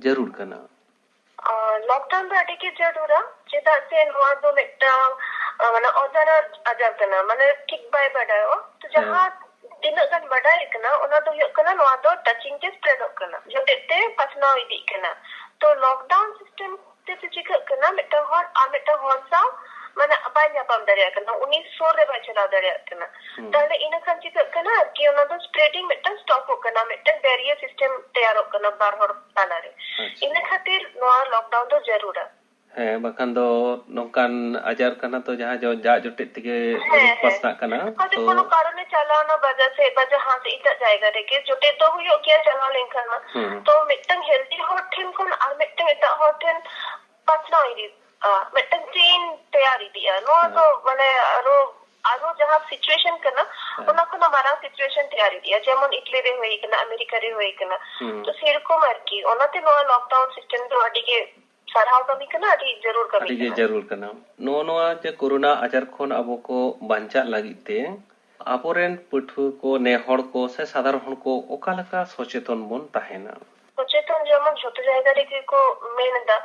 ᱡᱟᱹᱨᱩᱲ ᱠᱟᱱᱟ? ᱞᱚᱠᱰᱟᱣᱩᱱ ᱫᱚ ᱟᱹᱰᱤ ᱜᱮ ᱡᱟᱹᱨᱩᱲᱟ, ᱪᱮᱫᱟᱜ ᱥᱮ ᱱᱚᱣᱟ ᱫᱚ ᱢᱤᱫᱴᱟᱝ ᱢᱟᱱᱮ ᱚᱡᱟᱱᱟ ᱟᱡᱟᱨ ᱠᱟᱱᱟ, ᱢᱟᱱᱮ ᱴᱷᱤᱠ ᱵᱟᱭ ᱵᱟᱰᱟᱭᱚᱜᱼᱟ᱾ ᱛᱚ ᱡᱟᱦᱟᱸ ᱛᱤᱱᱟᱹᱜ ᱜᱟᱱ ᱵᱟᱰᱟᱭ ᱠᱟᱱᱟ, ᱚᱱᱟ ᱫᱚ ᱦᱩᱭᱩᱜ ᱠᱟᱱᱟ ᱱᱚᱣᱟ ᱫᱚ ᱴᱟᱪᱤᱝ ᱛᱮ ᱥᱯᱨᱮᱰᱚᱜ ᱠᱟᱱᱟ, ᱡᱚᱴᱮᱫ ᱛᱮ ᱯᱟᱥᱱᱟᱣ ᱤᱫᱤᱜ ᱠᱟᱱᱟ᱾ ᱛᱚ ᱞᱚᱠᱰᱟᱣᱩᱱ ᱥᱤᱥᱴᱮᱢ ᱛᱮ ᱪᱤᱠᱟᱹᱜ ᱠᱟᱱᱟ, ᱢᱤᱫᱴᱟᱝ ᱦᱚᱲ ᱟᱨ ᱢᱤᱫᱴᱟᱝ ᱦᱚᱲ ᱥᱟᱶ ᱢᱟᱱᱮ ᱵᱟᱭ ᱧᱟᱯᱟᱢ ᱫᱟᱲᱮᱭᱟᱜ ᱠᱟᱱᱟ, ᱩᱱᱤ ᱥᱩᱨ ᱨᱮ ᱵᱟᱭ ᱪᱟᱞᱟᱣ ᱫᱟᱲᱮᱭᱟᱜ ᱠᱟᱱᱟ᱾ ᱛᱟᱦᱞᱮ ᱤᱱᱟᱹ ᱠᱷᱟᱱ ᱪᱤᱠᱟᱹᱜ ᱠᱟᱱᱟ ᱟᱨᱠᱤ, ᱚᱱᱟ ᱫᱚ ᱥᱯᱨᱮᱰᱤᱝ ᱢᱤᱫᱴᱟᱝ ᱥᱴᱚᱯᱚᱜ ᱠᱟᱱᱟ, ᱢᱤᱫᱴᱟᱝ ᱵᱮᱨᱤᱭᱟᱨ ᱥᱤᱥᱴᱮᱢ ᱛᱮᱭᱟᱨᱚᱜ ᱠᱟᱱᱟ ᱵᱟᱨ ᱦᱚᱲ ᱛᱟᱞᱟᱨᱮ᱾ ᱤᱱᱟᱹ ᱠᱷᱟᱹᱛᱤᱨ ᱱᱚᱣᱟ ᱞᱚᱠᱰᱟᱣᱩᱱ ᱫᱚ ᱡᱟᱹᱨᱩᱲᱟ᱾ ᱦᱮᱸ, ᱵᱟᱠᱷᱟᱱ ᱫᱚ ᱱᱚᱝᱠᱟᱱ ᱟᱡᱟᱨ ᱠᱟᱱᱟ ᱛᱚ, ᱡᱟᱦᱟᱸ ᱡᱚ-, ᱡᱟᱜ ᱡᱚᱴᱮᱫ ᱛᱮᱜᱮ ᱦᱮᱸ, ᱦᱮᱸ᱾ ᱯᱟᱥᱱᱟᱜ ᱠᱟᱱᱟ᱾ ᱦᱚᱭᱛᱳ ᱛᱚ ᱠᱳᱱᱳ ᱠᱟᱨᱚᱱᱮ ᱪᱟᱞᱟᱣᱱᱟ ᱵᱟᱡᱟᱨ ᱥᱮᱫ ᱵᱟ ᱡᱟᱦᱟᱸ ᱥᱮᱫ ᱮᱴᱟᱜ ᱡᱟᱭᱜᱟ ᱨᱮᱜᱮ, ᱡᱚᱴᱮᱫ ᱫᱚ ᱦᱩᱭᱩᱜ ᱜᱮᱭᱟ ᱪᱟᱞᱟᱣ ᱞᱮᱱᱠᱷᱟᱱ ᱢᱟ᱾ ᱦᱩᱸ᱾ ᱛᱚ ᱢᱤᱫᱴᱟᱝ ᱦᱮᱞᱫᱤ ᱦᱚᱲ ᱴᱷᱮᱱ ᱠᱷᱚᱱ ᱟᱨ ᱢᱤᱫᱴᱟᱝ ᱮᱴᱟᱜ ᱦᱚᱲ ᱴᱷᱮᱱ ᱯᱟᱥᱱᱟᱣ ᱤᱫᱤᱜᱼᱟ, ᱢᱤᱫᱴᱟᱝ ᱪᱮᱱ ᱛᱮᱭᱟᱨ ᱤᱫᱤᱜᱼᱟ᱾ ᱱᱚᱣᱟ ᱦᱮᱸ᱾ ᱫᱚ ᱢᱟᱱᱮ ᱟᱨᱚ ᱟᱨᱦᱚᱸ ᱡᱟᱦᱟᱸ situation ᱠᱟᱱᱟ, ᱦᱮᱸ᱾ ᱚᱱᱟ ᱠᱷᱚᱱ ᱦᱚᱸ ᱢᱟᱨᱟᱝ situation ᱛᱮᱭᱟᱨ ᱤᱫᱤᱜᱼᱟ, ᱡᱮᱢᱚᱱ ᱤᱴᱞᱤ ᱨᱮ ᱦᱩᱭ ᱠᱟᱱᱟ, ᱟᱢᱮᱨᱤᱠᱟ ᱨᱮ ᱦᱩᱭ ᱠᱟᱱᱟ᱾ ᱦᱩᱸ᱾ ᱛᱚ ᱥᱮᱨᱚᱠᱚᱢ ᱟᱨᱠᱤ, ᱚᱱᱟᱛᱮ ᱱᱚᱣᱟ lockdown system ᱫᱚ ᱟᱹᱰᱤ ᱜᱮ ᱥᱟᱨᱦᱟᱣ ᱠᱟᱹᱢᱤ ᱠᱟᱱᱟ, ᱟᱹᱰᱤ ᱡᱟᱹᱨᱩᱲ ᱠᱟᱹᱢᱤ ᱟᱹᱰᱤ ᱜᱮ ᱠᱟᱱᱟ᱾ ᱡᱟᱹᱨᱩᱲ ᱠᱟᱱᱟ᱾ ᱱᱚᱜᱼᱚ ᱱᱚᱣᱟ ᱡᱮ ᱠᱳᱨᱳᱱᱟ ᱟᱡᱟᱨ ᱠᱷᱚᱱ ᱟᱵᱚ ᱠᱚ ᱵᱟᱧᱪᱟᱜ ᱞᱟᱹᱜᱤᱫ ᱛᱮ ᱟᱵᱚᱨᱮᱱ ᱯᱟᱹᱴᱷᱩᱣᱟᱹ ᱠᱚ, ᱱᱮ ᱦᱚᱲ ᱠᱚ ᱥᱮ ᱥᱟᱫᱷᱟᱨᱚᱱ ᱦᱚᱲ ᱠᱚ ᱚᱠᱟ ᱞᱮᱠᱟ ᱥᱚᱪᱮᱛᱚᱱ ᱵᱚᱱ ᱛᱟᱦᱮᱱᱟ? ᱥᱚᱪᱮᱛᱚᱱ ᱡᱮᱢᱚᱱ ᱡᱷᱚᱛᱚ ᱡᱟᱭᱜᱟ ᱨᱮᱜᱮ ᱠᱚ ᱢᱮᱱ ᱮᱫᱟ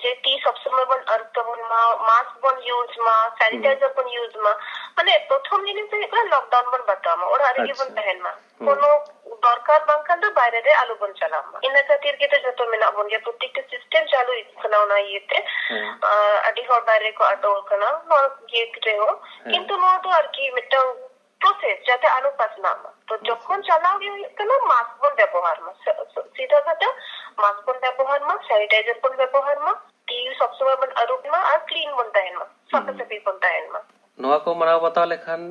ᱡᱮ ᱛᱤ ᱥᱚᱵ ᱥᱚᱢᱚᱭ ᱵᱚᱱ ᱟᱹᱨᱩᱵ ᱛᱟᱵᱚᱱ ᱢᱟ, mask ᱵᱚᱱ use ᱢᱟ, sanitizer ᱵᱚᱱ use ᱢᱟ, ᱢᱟᱱᱮ ᱯᱨᱚᱛᱷᱚᱢ ᱡᱤᱱᱤᱥ ᱫᱚ ᱦᱩᱭᱩᱜ ᱠᱟᱱᱟ lockdown ᱵᱚᱱ ᱵᱟᱛᱟᱣ ᱢᱟ, ᱚᱲᱟᱜ ᱨᱮᱜᱮ ᱵᱚᱱ ᱟᱪᱪᱷᱟ᱾ ᱛᱟᱦᱮᱱ ᱢᱟ, ᱦᱩᱸ᱾ ᱠᱳᱱᱳ ᱫᱚᱨᱠᱟᱨ ᱵᱟᱝᱠᱷᱟᱱ ᱫᱚ ᱵᱟᱭᱨᱮ ᱨᱮ ᱟᱞᱚ ᱵᱚᱱ ᱪᱟᱞᱟᱜ ᱢᱟ᱾ ᱤᱱᱟᱹ ᱠᱷᱟᱹᱛᱤᱨ ᱜᱮ ᱛᱚ ᱡᱷᱚᱛᱚ ᱢᱮᱱᱟᱜ ᱵᱚᱱ ᱜᱮᱭᱟ, ᱯᱨᱚᱛᱮᱠᱴᱟ system ᱪᱟᱹᱞᱩ ᱤᱫᱤᱜ ᱠᱟᱱᱟ ᱚᱱᱟ ᱤᱭᱟᱹᱛᱮ᱾ ᱦᱮᱸ᱾ ᱟᱨ ᱟᱹᱰᱤ ᱦᱚᱲ ᱵᱟᱭᱨᱮ ᱠᱚ ᱟᱴᱚᱠ ᱟᱠᱟᱱᱟ ᱱᱚᱣᱟ ᱤᱭᱟᱹ ᱨᱮᱦᱚᱸ, ᱦᱮᱸ᱾ ᱠᱤᱱᱛᱩ ᱱᱚᱣᱟ ᱫᱚ ᱟᱨᱠᱤ ᱢᱤᱫᱴᱟᱝ process ᱡᱟᱛᱮ ᱟᱞᱚ ᱯᱟᱥᱱᱟᱜ ᱢᱟ᱾ ᱛᱚ ᱟᱪᱪᱷᱟ᱾ ᱡᱚᱠᱷᱚᱱ ᱪᱟᱞᱟᱣ ᱜᱮ ᱦᱩᱭᱩᱜ ᱠᱟᱱᱟ, mask ᱵᱚᱱ ᱵᱮᱵᱚᱦᱟᱨ ᱢᱟ, ᱥᱤ-, ᱥᱤ-, ᱥᱤᱫᱷᱟᱹ ᱠᱟᱛᱷᱟ, mask ᱵᱚᱱ ᱵᱮᱵᱚᱦᱟᱨ ᱢᱟ, sanitizer ᱵᱚᱱ ᱵᱮᱵᱚᱦᱟᱨ ᱢᱟ, ᱛᱤ ᱥᱚᱵ ᱥᱚᱢᱚᱭ ᱵᱚᱱ ᱟᱹᱨᱩᱵ ᱢᱟ ᱟᱨ clean ᱵᱚᱱ ᱛᱟᱦᱮᱱ ᱢᱟ, ᱥᱟᱯᱷᱟ ᱦᱩᱸ᱾ ᱥᱟᱹᱯᱷᱤ ᱵᱚᱱ ᱛᱟᱦᱮᱱ ᱢᱟ᱾ ᱱᱚᱣᱟ ᱠᱚ ᱢᱟᱱᱟᱣ ᱵᱟᱛᱟᱣ ᱞᱮᱠᱷᱟᱱ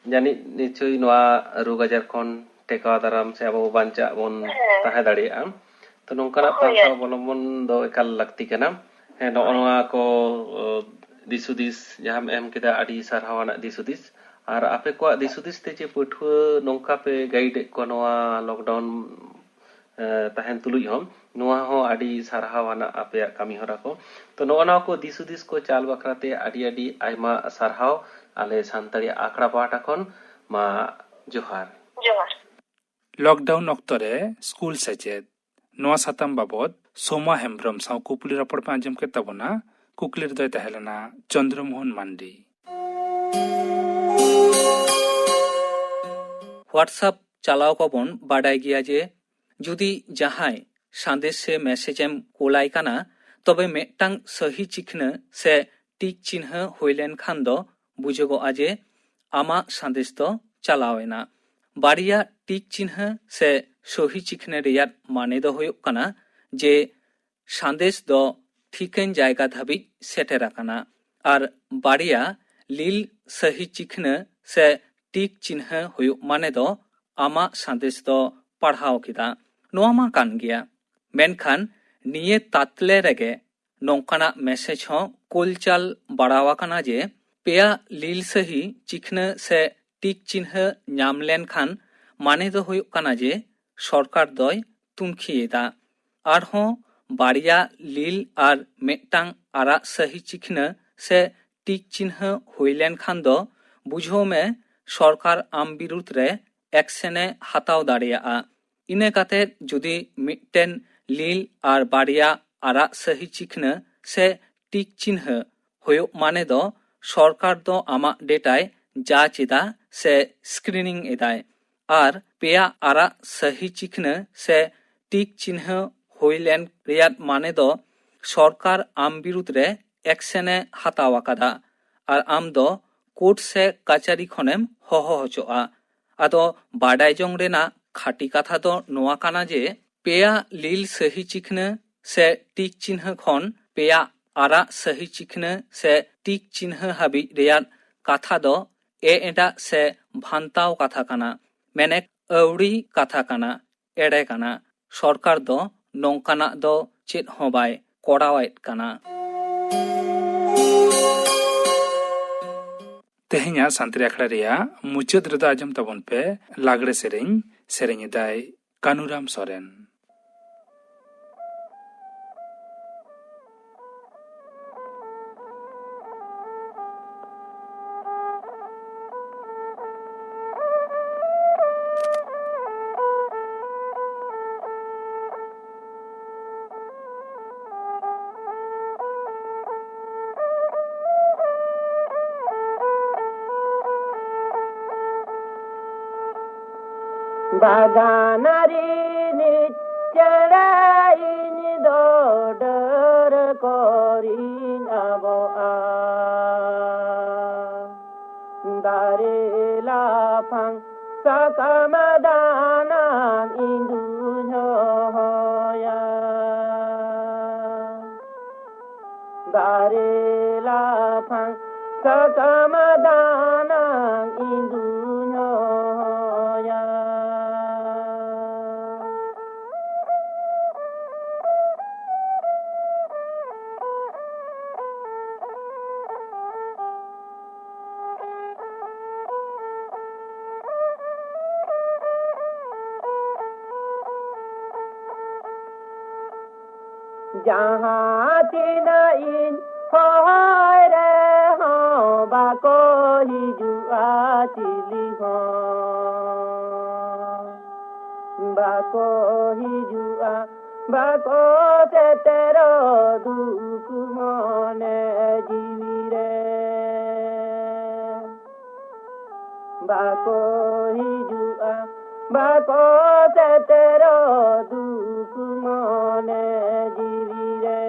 ᱡᱟᱹᱱᱤᱡ ᱱᱤᱥᱪᱚᱭ ᱱᱚᱣᱟ ᱨᱳᱜᱽ ᱟᱡᱟᱨ ᱠᱷᱚᱱ ᱴᱮᱠᱟᱣ ᱫᱟᱨᱟᱢ ᱥᱮ ᱟᱵᱚ ᱵᱚ ᱵᱟᱧᱪᱟᱜ ᱵᱚᱱ ᱦᱮᱸ᱾ ᱛᱟᱦᱮᱸ ᱫᱟᱲᱮᱭᱟᱜᱼᱟ᱾ ᱛᱚ ᱱᱚᱝᱠᱟᱱᱟᱜ ᱦᱳᱭ, ᱯᱟᱱᱛᱷᱟ ᱟᱨᱠᱤ᱾ ᱚᱵᱚᱞᱚᱢᱵᱚᱱ ᱫᱚ ᱮᱠᱟᱞ ᱞᱟᱹᱠᱛᱤ ᱠᱟᱱᱟ᱾ ᱦᱮᱸ, ᱱᱚᱜᱼᱚ ᱦᱳᱭ᱾ ᱱᱚᱣᱟ ᱠᱚ, ᱚ, ᱫᱤᱥ ᱦᱩᱫᱤᱥ ᱡᱟᱦᱟᱸᱢ ᱮᱢ ᱠᱮᱫᱟ, ᱟᱹᱰᱤ ᱥᱟᱨᱦᱟᱣ ᱟᱱᱟᱜ ᱫᱤᱥ ᱦᱩᱫᱤᱥ᱾ ᱟᱨ ᱟᱯᱮ ᱠᱚᱣᱟᱜ ᱫᱤᱥ ᱦᱩᱫᱤᱥ ᱛᱮ ᱪᱮ ᱯᱟᱹᱴᱷᱩᱣᱟᱹ ᱱᱚᱝᱠᱟ ᱯᱮ guide ᱮᱫ ᱠᱚᱣᱟ ᱱᱚᱣᱟ lockdown, ᱮ, ᱛᱟᱦᱮᱱ ᱛᱩᱞᱩᱡ ᱦᱚᱸ, ᱱᱚᱣᱟ ᱦᱚᱸ ᱟᱹᱰᱤ ᱥᱟᱨᱦᱟᱣ ᱟᱱᱟᱜ ᱟᱯᱮᱭᱟᱜ ᱠᱟᱹᱢᱤ ᱦᱚᱨᱟ ᱠᱚ᱾ ᱛᱚ ᱱᱚᱜᱼᱚ ᱱᱚᱣᱟ ᱠᱚ ᱫᱤᱥ ᱦᱩᱫᱤᱥ ᱠᱚ ᱪᱟᱞ ᱵᱟᱠᱷᱨᱟ ᱛᱮ ᱟᱹᱰᱤ ᱟᱹᱰᱤ ᱟᱭᱢᱟ ᱥᱟᱨᱦᱟᱣ ᱟᱞᱮ ᱥᱟᱱᱛᱟᱲᱤ ᱟᱠᱷᱲᱟ ᱯᱟᱦᱴᱟ ᱠᱷᱚᱱ᱾ ᱢᱟ ᱡᱚᱦᱟᱨ᱾ ᱡᱚᱦᱟᱨ᱾ Lockdown ᱚᱠᱛᱚ ᱨᱮ ᱥᱠᱩᱞ ᱥᱮᱪᱮᱫ, ᱱᱚᱣᱟ ᱥᱟᱛᱟᱢ ᱵᱟᱵᱚᱛ ᱥᱳᱢᱟ ᱦᱮᱢᱵᱽᱨᱚᱢ ᱥᱟᱶ ᱠᱩᱯᱞᱤ ᱨᱚᱯᱚᱲ ᱯᱮ ᱟᱸᱡᱚᱢ ᱠᱮᱫ ᱛᱟᱵᱚᱱᱟ᱾ ᱠᱩᱠᱞᱤ ᱨᱮᱫᱚᱭ ᱛᱟᱦᱮᱸ ᱞᱮᱱᱟ ᱪᱚᱱᱫᱨᱚ ᱢᱳᱦᱚᱱ ᱢᱟᱱᱰᱤ᱾ WhatsApp ᱪᱟᱞᱟᱣ ᱠᱚᱵᱚᱱ ᱵᱟᱰᱟᱭ ᱜᱮᱭᱟ ᱡᱮ ᱡᱩᱫᱤ ᱡᱟᱦᱟᱸᱭ ᱥᱟᱸᱫᱮᱥ ᱥᱮ message ᱮᱢ ᱠᱳᱞᱟᱭ ᱠᱟᱱᱟ, ᱛᱚᱵᱮ ᱢᱤᱫᱴᱟᱝ ᱥᱟᱹᱦᱤ ᱪᱤᱠᱷᱱᱟᱹ ᱥᱮ ᱴᱤᱠ ᱪᱤᱱᱦᱟᱹ ᱦᱩᱭ ᱞᱮᱱᱠᱷᱟᱱ ᱫᱚ ᱵᱩᱡᱷᱟᱹᱜᱚᱜᱼᱟ ᱡᱮ ᱟᱢᱟᱜ ᱥᱟᱸᱫᱮᱥ ᱫᱚ ᱪᱟᱞᱟᱣ ᱮᱱᱟ᱾ ᱵᱟᱨᱭᱟ ᱴᱤᱠ ᱪᱤᱱᱦᱟᱹ ᱥᱮ ᱥᱚᱦᱤ ᱪᱤᱠᱷᱱᱟᱹ ᱨᱮᱭᱟᱜ ᱢᱟᱱᱮ ᱫᱚ ᱦᱩᱭᱩᱜ ᱠᱟᱱᱟ ᱡᱮ ᱥᱟᱸᱫᱮᱥ ᱫᱚ ᱴᱷᱤᱠᱟᱹᱱ ᱡᱟᱭᱜᱟ ᱫᱷᱟᱹᱵᱤᱡ ᱥᱮᱴᱮᱨ ᱟᱠᱟᱱᱟ, ᱟᱨ ᱵᱟᱨᱭᱟ ᱞᱤᱞ ᱥᱟᱹᱦᱤ ᱪᱤᱠᱷᱱᱟᱹ ᱥᱮ ᱴᱤᱠ ᱪᱤᱱᱦᱟᱹ ᱦᱩᱭᱩᱜ ᱢᱟᱱᱮ ᱫᱚ ᱟᱢᱟᱜ ᱥᱟᱸᱫᱮᱥ ᱫᱚ ᱯᱟᱲᱦᱟᱣ ᱠᱮᱫᱟ᱾ ᱱᱚᱣᱟ ᱢᱟ ᱠᱟᱱ ᱜᱮᱭᱟ, ᱢᱮᱱᱠᱷᱟᱱ ᱱᱤᱭᱟᱹ ᱛᱟᱛᱞᱮ ᱨᱮᱜᱮ ᱱᱚᱝᱠᱟᱱᱟᱜ message ᱦᱚᱸ ᱠᱳᱞᱪᱟᱞ ᱵᱟᱲᱟᱣ ᱟᱠᱟᱱᱟ ᱡᱮ ᱯᱮᱭᱟ ᱞᱤᱞ ᱥᱟᱹᱦᱤ ᱪᱤᱠᱷᱱᱟᱹ ᱥᱮ ᱴᱤᱠ ᱪᱤᱱᱦᱟᱹ ᱧᱟᱢ ᱞᱮᱱᱠᱷᱟᱱ ᱢᱟᱱᱮ ᱫᱚ ᱦᱩᱭᱩᱜ ᱠᱟᱱᱟ ᱡᱮ ᱥᱚᱨᱠᱟᱨ ᱫᱚᱭ ᱛᱩᱱᱠᱷᱤᱭᱮᱫᱟ᱾ ᱟᱨᱦᱚᱸ ᱵᱟᱨᱭᱟ ᱞᱤᱞ ᱟᱨ ᱢᱤᱫᱴᱟᱝ ᱟᱨᱟᱜ ᱥᱟᱹᱦᱤ ᱪᱤᱠᱷᱱᱟᱹ ᱥᱮ ᱴᱤᱠ ᱪᱤᱱᱦᱟᱹ ᱦᱩᱭ ᱞᱮᱱᱠᱷᱟᱱ ᱫᱚ ᱵᱩᱡᱷᱟᱹᱣ ᱢᱮ ᱥᱚᱨᱠᱟᱨ ᱟᱢ ᱵᱤᱨᱩᱫᱷ ᱨᱮ ᱮᱠᱥᱮᱱᱮ ᱦᱟᱛᱟᱣ ᱫᱟᱲᱮᱭᱟᱜᱼᱟ᱾ ᱤᱱᱟᱹ ᱠᱟᱛᱮ ᱡᱩᱫᱤ ᱢᱤᱫᱴᱮᱱ ᱞᱤᱞ ᱟᱨ ᱵᱟᱨᱭᱟ ᱟᱨᱟᱜ ᱥᱟᱹᱦᱤ ᱪᱤᱠᱷᱱᱟᱹ ᱥᱮ ᱴᱤᱠ ᱪᱤᱱᱦᱟᱹ ᱦᱩᱭᱩᱜ ᱢᱟᱱᱮ ᱫᱚ ᱥᱚᱨᱠᱟᱨ ᱫᱚ ᱟᱢᱟᱜ ᱰᱮᱴᱟᱭ ᱡᱟᱪ ᱮᱫᱟ ᱥᱮ ᱥᱠᱨᱤᱱᱤᱝ ᱮᱫᱟᱭ᱾ ᱟᱨ ᱯᱮᱭᱟ ᱟᱨᱟᱜ ᱥᱟᱹᱦᱤ ᱪᱤᱠᱷᱱᱟᱹ ᱥᱮ ᱴᱤᱠ ᱪᱤᱱᱦᱟᱹ ᱦᱩᱭ ᱞᱮᱱ ᱨᱮᱭᱟᱜ ᱢᱟᱱᱮ ᱫᱚ ᱥᱚᱨᱠᱟᱨ ᱟᱢ ᱵᱤᱨᱩᱫᱷ ᱨᱮ ᱮᱠᱥᱮᱱᱮ ᱦᱟᱛᱟᱣ ᱟᱠᱟᱫᱟ ᱟᱨ ᱟᱢ ᱫᱚ ᱠᱳᱨᱴ ᱥᱮ ᱠᱟᱪᱟᱨᱤ ᱠᱷᱚᱱᱮᱢ ᱦᱚᱦᱚ ᱦᱚᱪᱚᱜᱼᱟ᱾ ᱟᱫᱚ ᱵᱟᱰᱟᱭ ᱡᱚᱝ ᱨᱮᱱᱟᱜ ᱠᱷᱟᱹᱴᱤ ᱠᱟᱛᱷᱟ ᱫᱚ ᱱᱚᱣᱟ ᱠᱟᱱᱟ ᱡᱮ ᱯᱮᱭᱟ ᱞᱤᱞ ᱥᱟᱹᱦᱤ ᱪᱤᱠᱷᱱᱟᱹ ᱥᱮ ᱴᱤᱠ ᱪᱤᱱᱦᱟᱹ ᱠᱷᱚᱱ ᱯᱮᱭᱟ ᱟᱨᱟᱜ ᱥᱟᱹᱦᱤ ᱪᱤᱠᱷᱱᱟᱹ ᱥᱮ ᱴᱤᱠ ᱪᱤᱱᱦᱟᱹ ᱦᱟᱹᱵᱤᱡ ᱨᱮᱭᱟᱜ ᱠᱟᱛᱷᱟ ᱫᱚ ᱮ ᱮᱸᱰᱟᱜ ᱥᱮ ᱵᱷᱟᱱᱛᱟᱣ ᱠᱟᱛᱷᱟ ᱠᱟᱱᱟ, ᱢᱮᱱᱮᱠ ᱟᱹᱣᱲᱤ ᱠᱟᱛᱷᱟ ᱠᱟᱱᱟ, ᱮᱲᱮ ᱠᱟᱱᱟ᱾ ᱥᱚᱨᱠᱟᱨ ᱫᱚ ᱱᱚᱝᱠᱟᱱᱟᱜ ᱫᱚ ᱪᱮᱫ ᱦᱚᱸ ᱵᱟᱭ ᱠᱚᱨᱟᱣᱮᱫ ᱠᱟᱱᱟ᱾ ᱛᱮᱦᱮᱧᱟᱜ ᱥᱟᱱᱛᱟᱲᱤ ᱟᱠᱷᱲᱟ ᱨᱮᱭᱟᱜ ᱢᱩᱪᱟᱹᱫ ᱨᱮᱫᱚ ᱟᱸᱡᱚᱢ ᱛᱟᱵᱚᱱ ᱯᱮ ᱞᱟᱜᱽᱲᱮ ᱥᱮᱨᱮᱧ, ᱥᱮᱨᱮᱧ ᱮᱫᱟᱭ ᱠᱟᱹᱱᱩᱨᱟᱢ ᱥᱚᱨᱮᱱ᱾ ᱵᱟᱜᱟᱱ ᱨᱤᱱᱤᱡ ᱪᱮᱬᱮ ᱤᱧ ᱫᱚ ᱰᱟᱹᱨ ᱠᱚᱨᱤᱧ ᱟᱵᱚᱜᱼᱟ᱾ ᱫᱟᱨᱮ ᱞᱟᱯᱷᱟᱝ ᱥᱟᱠᱟᱢ ᱫᱟᱱᱟᱝ ᱤᱧ ᱫᱩᱧ ᱦᱚᱦᱚᱭᱟ᱾ ᱫᱟᱨᱮ ᱞᱟᱯᱷᱟᱝ ᱥᱟᱠᱟᱢ ᱫᱟᱱᱟᱝ ᱤᱧ ᱫᱩᱧ ᱦᱚᱦᱚᱭᱟ᱾ ᱡᱟᱦᱟᱸ ᱛᱤᱱᱟᱹᱜ ᱤᱧ ᱦᱚᱦᱚᱭ ᱨᱮᱦᱚᱸ ᱵᱟᱠᱚ ᱦᱤᱡᱩᱜᱼᱟ ᱪᱤᱞᱤ ᱦᱚᱸ᱾ ᱵᱟᱠᱚ ᱦᱤᱡᱩᱜᱼᱟ, ᱵᱟᱠᱚ ᱥᱮᱴᱮᱨᱚᱜ ᱫᱩᱠ ᱢᱚᱱᱮ ᱡᱤᱣᱤ ᱨᱮ᱾ ᱵᱟᱠᱚ ᱦᱤᱡᱩᱜᱼᱟ, ᱵᱟᱠᱚ ᱥᱮᱴᱮᱨᱚᱜ ᱫᱩᱠ ᱢᱚᱱᱮ ᱡᱤᱣᱤ ᱨᱮ᱾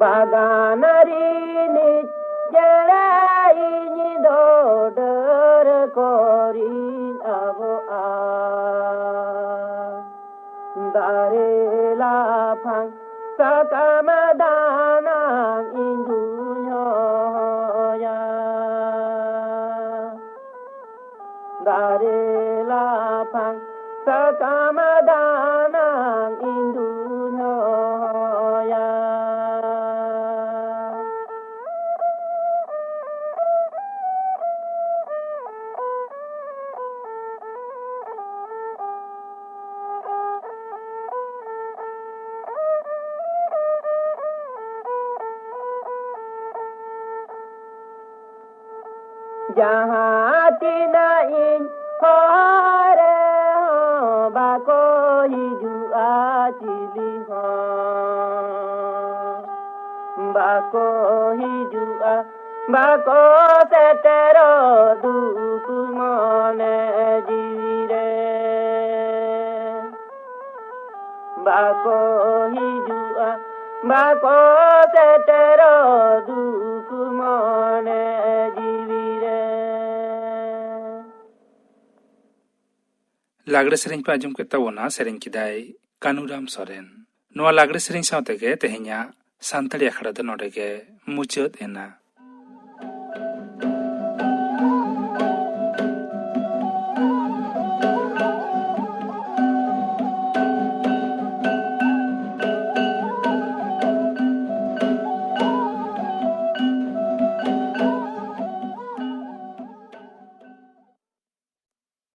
ᱵᱟᱜᱟᱱ ᱨᱤᱱᱤᱡ ᱪᱮᱬᱮ ᱤᱧ ᱫᱚ ᱰᱟᱹᱨ ᱠᱚᱨᱤᱧ ᱟᱵᱚᱜᱼᱟ᱾ ᱫᱟᱨᱮ ᱞᱟᱯᱷᱟᱝ ᱥᱟᱠᱟᱢ ᱫᱟᱱᱟᱝ ᱤᱧ ᱫᱩᱧ ᱦᱚᱦᱚᱭᱟ᱾ ᱫᱟᱨᱮ ᱞᱟᱯᱷᱟᱝ ᱥᱟᱠᱟᱢ ᱫᱟᱱᱟᱝ ᱤᱧ ᱫᱩᱧ ᱦᱚᱦᱚᱭᱟ᱾ ᱡᱟᱦᱟᱸ ᱛᱤᱱᱟᱹᱜ ᱤᱧ ᱦᱚᱦᱚ ᱨᱮᱦᱚᱸ ᱵᱟᱠᱚ ᱦᱤᱡᱩᱜᱼᱟ ᱪᱤᱞᱤ ᱦᱚᱸ᱾ ᱵᱟᱠᱚ ᱦᱤᱡᱩᱜᱼᱟ, ᱵᱟᱠᱚ ᱥᱮᱴᱮᱨᱚᱜ ᱫᱩᱠ ᱢᱚᱱᱮ ᱡᱤᱣᱤ ᱨᱮ᱾ ᱵᱟᱠᱚ ᱦᱤᱡᱩᱜᱼᱟ, ᱵᱟᱠᱚ ᱥᱮᱴᱮᱨᱚᱜ ᱫᱩᱠ ᱢᱚᱱᱮ ᱡᱤᱣᱤ ᱨᱮ᱾ ᱞᱟᱜᱽᱲᱮ ᱥᱮᱨᱮᱧ ᱯᱮ ᱟᱸᱡᱚᱢ ᱠᱮᱫ ᱛᱟᱵᱚᱱᱟ, ᱥᱮᱨᱮᱧ ᱠᱮᱫᱟᱭ ᱠᱟᱹᱱᱩᱨᱟᱢ ᱥᱚᱨᱮᱱ᱾ ᱱᱚᱣᱟ ᱞᱟᱜᱽᱲᱮ ᱥᱮᱨᱮᱧ ᱥᱟᱶ ᱛᱮᱜᱮ ᱛᱮᱦᱮᱧᱟᱜ ᱥᱟᱱᱛᱟᱲᱤ ᱟᱠᱷᱲᱟ ᱫᱚ ᱱᱚᱰᱮ ᱜᱮ ᱢᱩᱪᱟᱹᱫ ᱮᱱᱟ᱾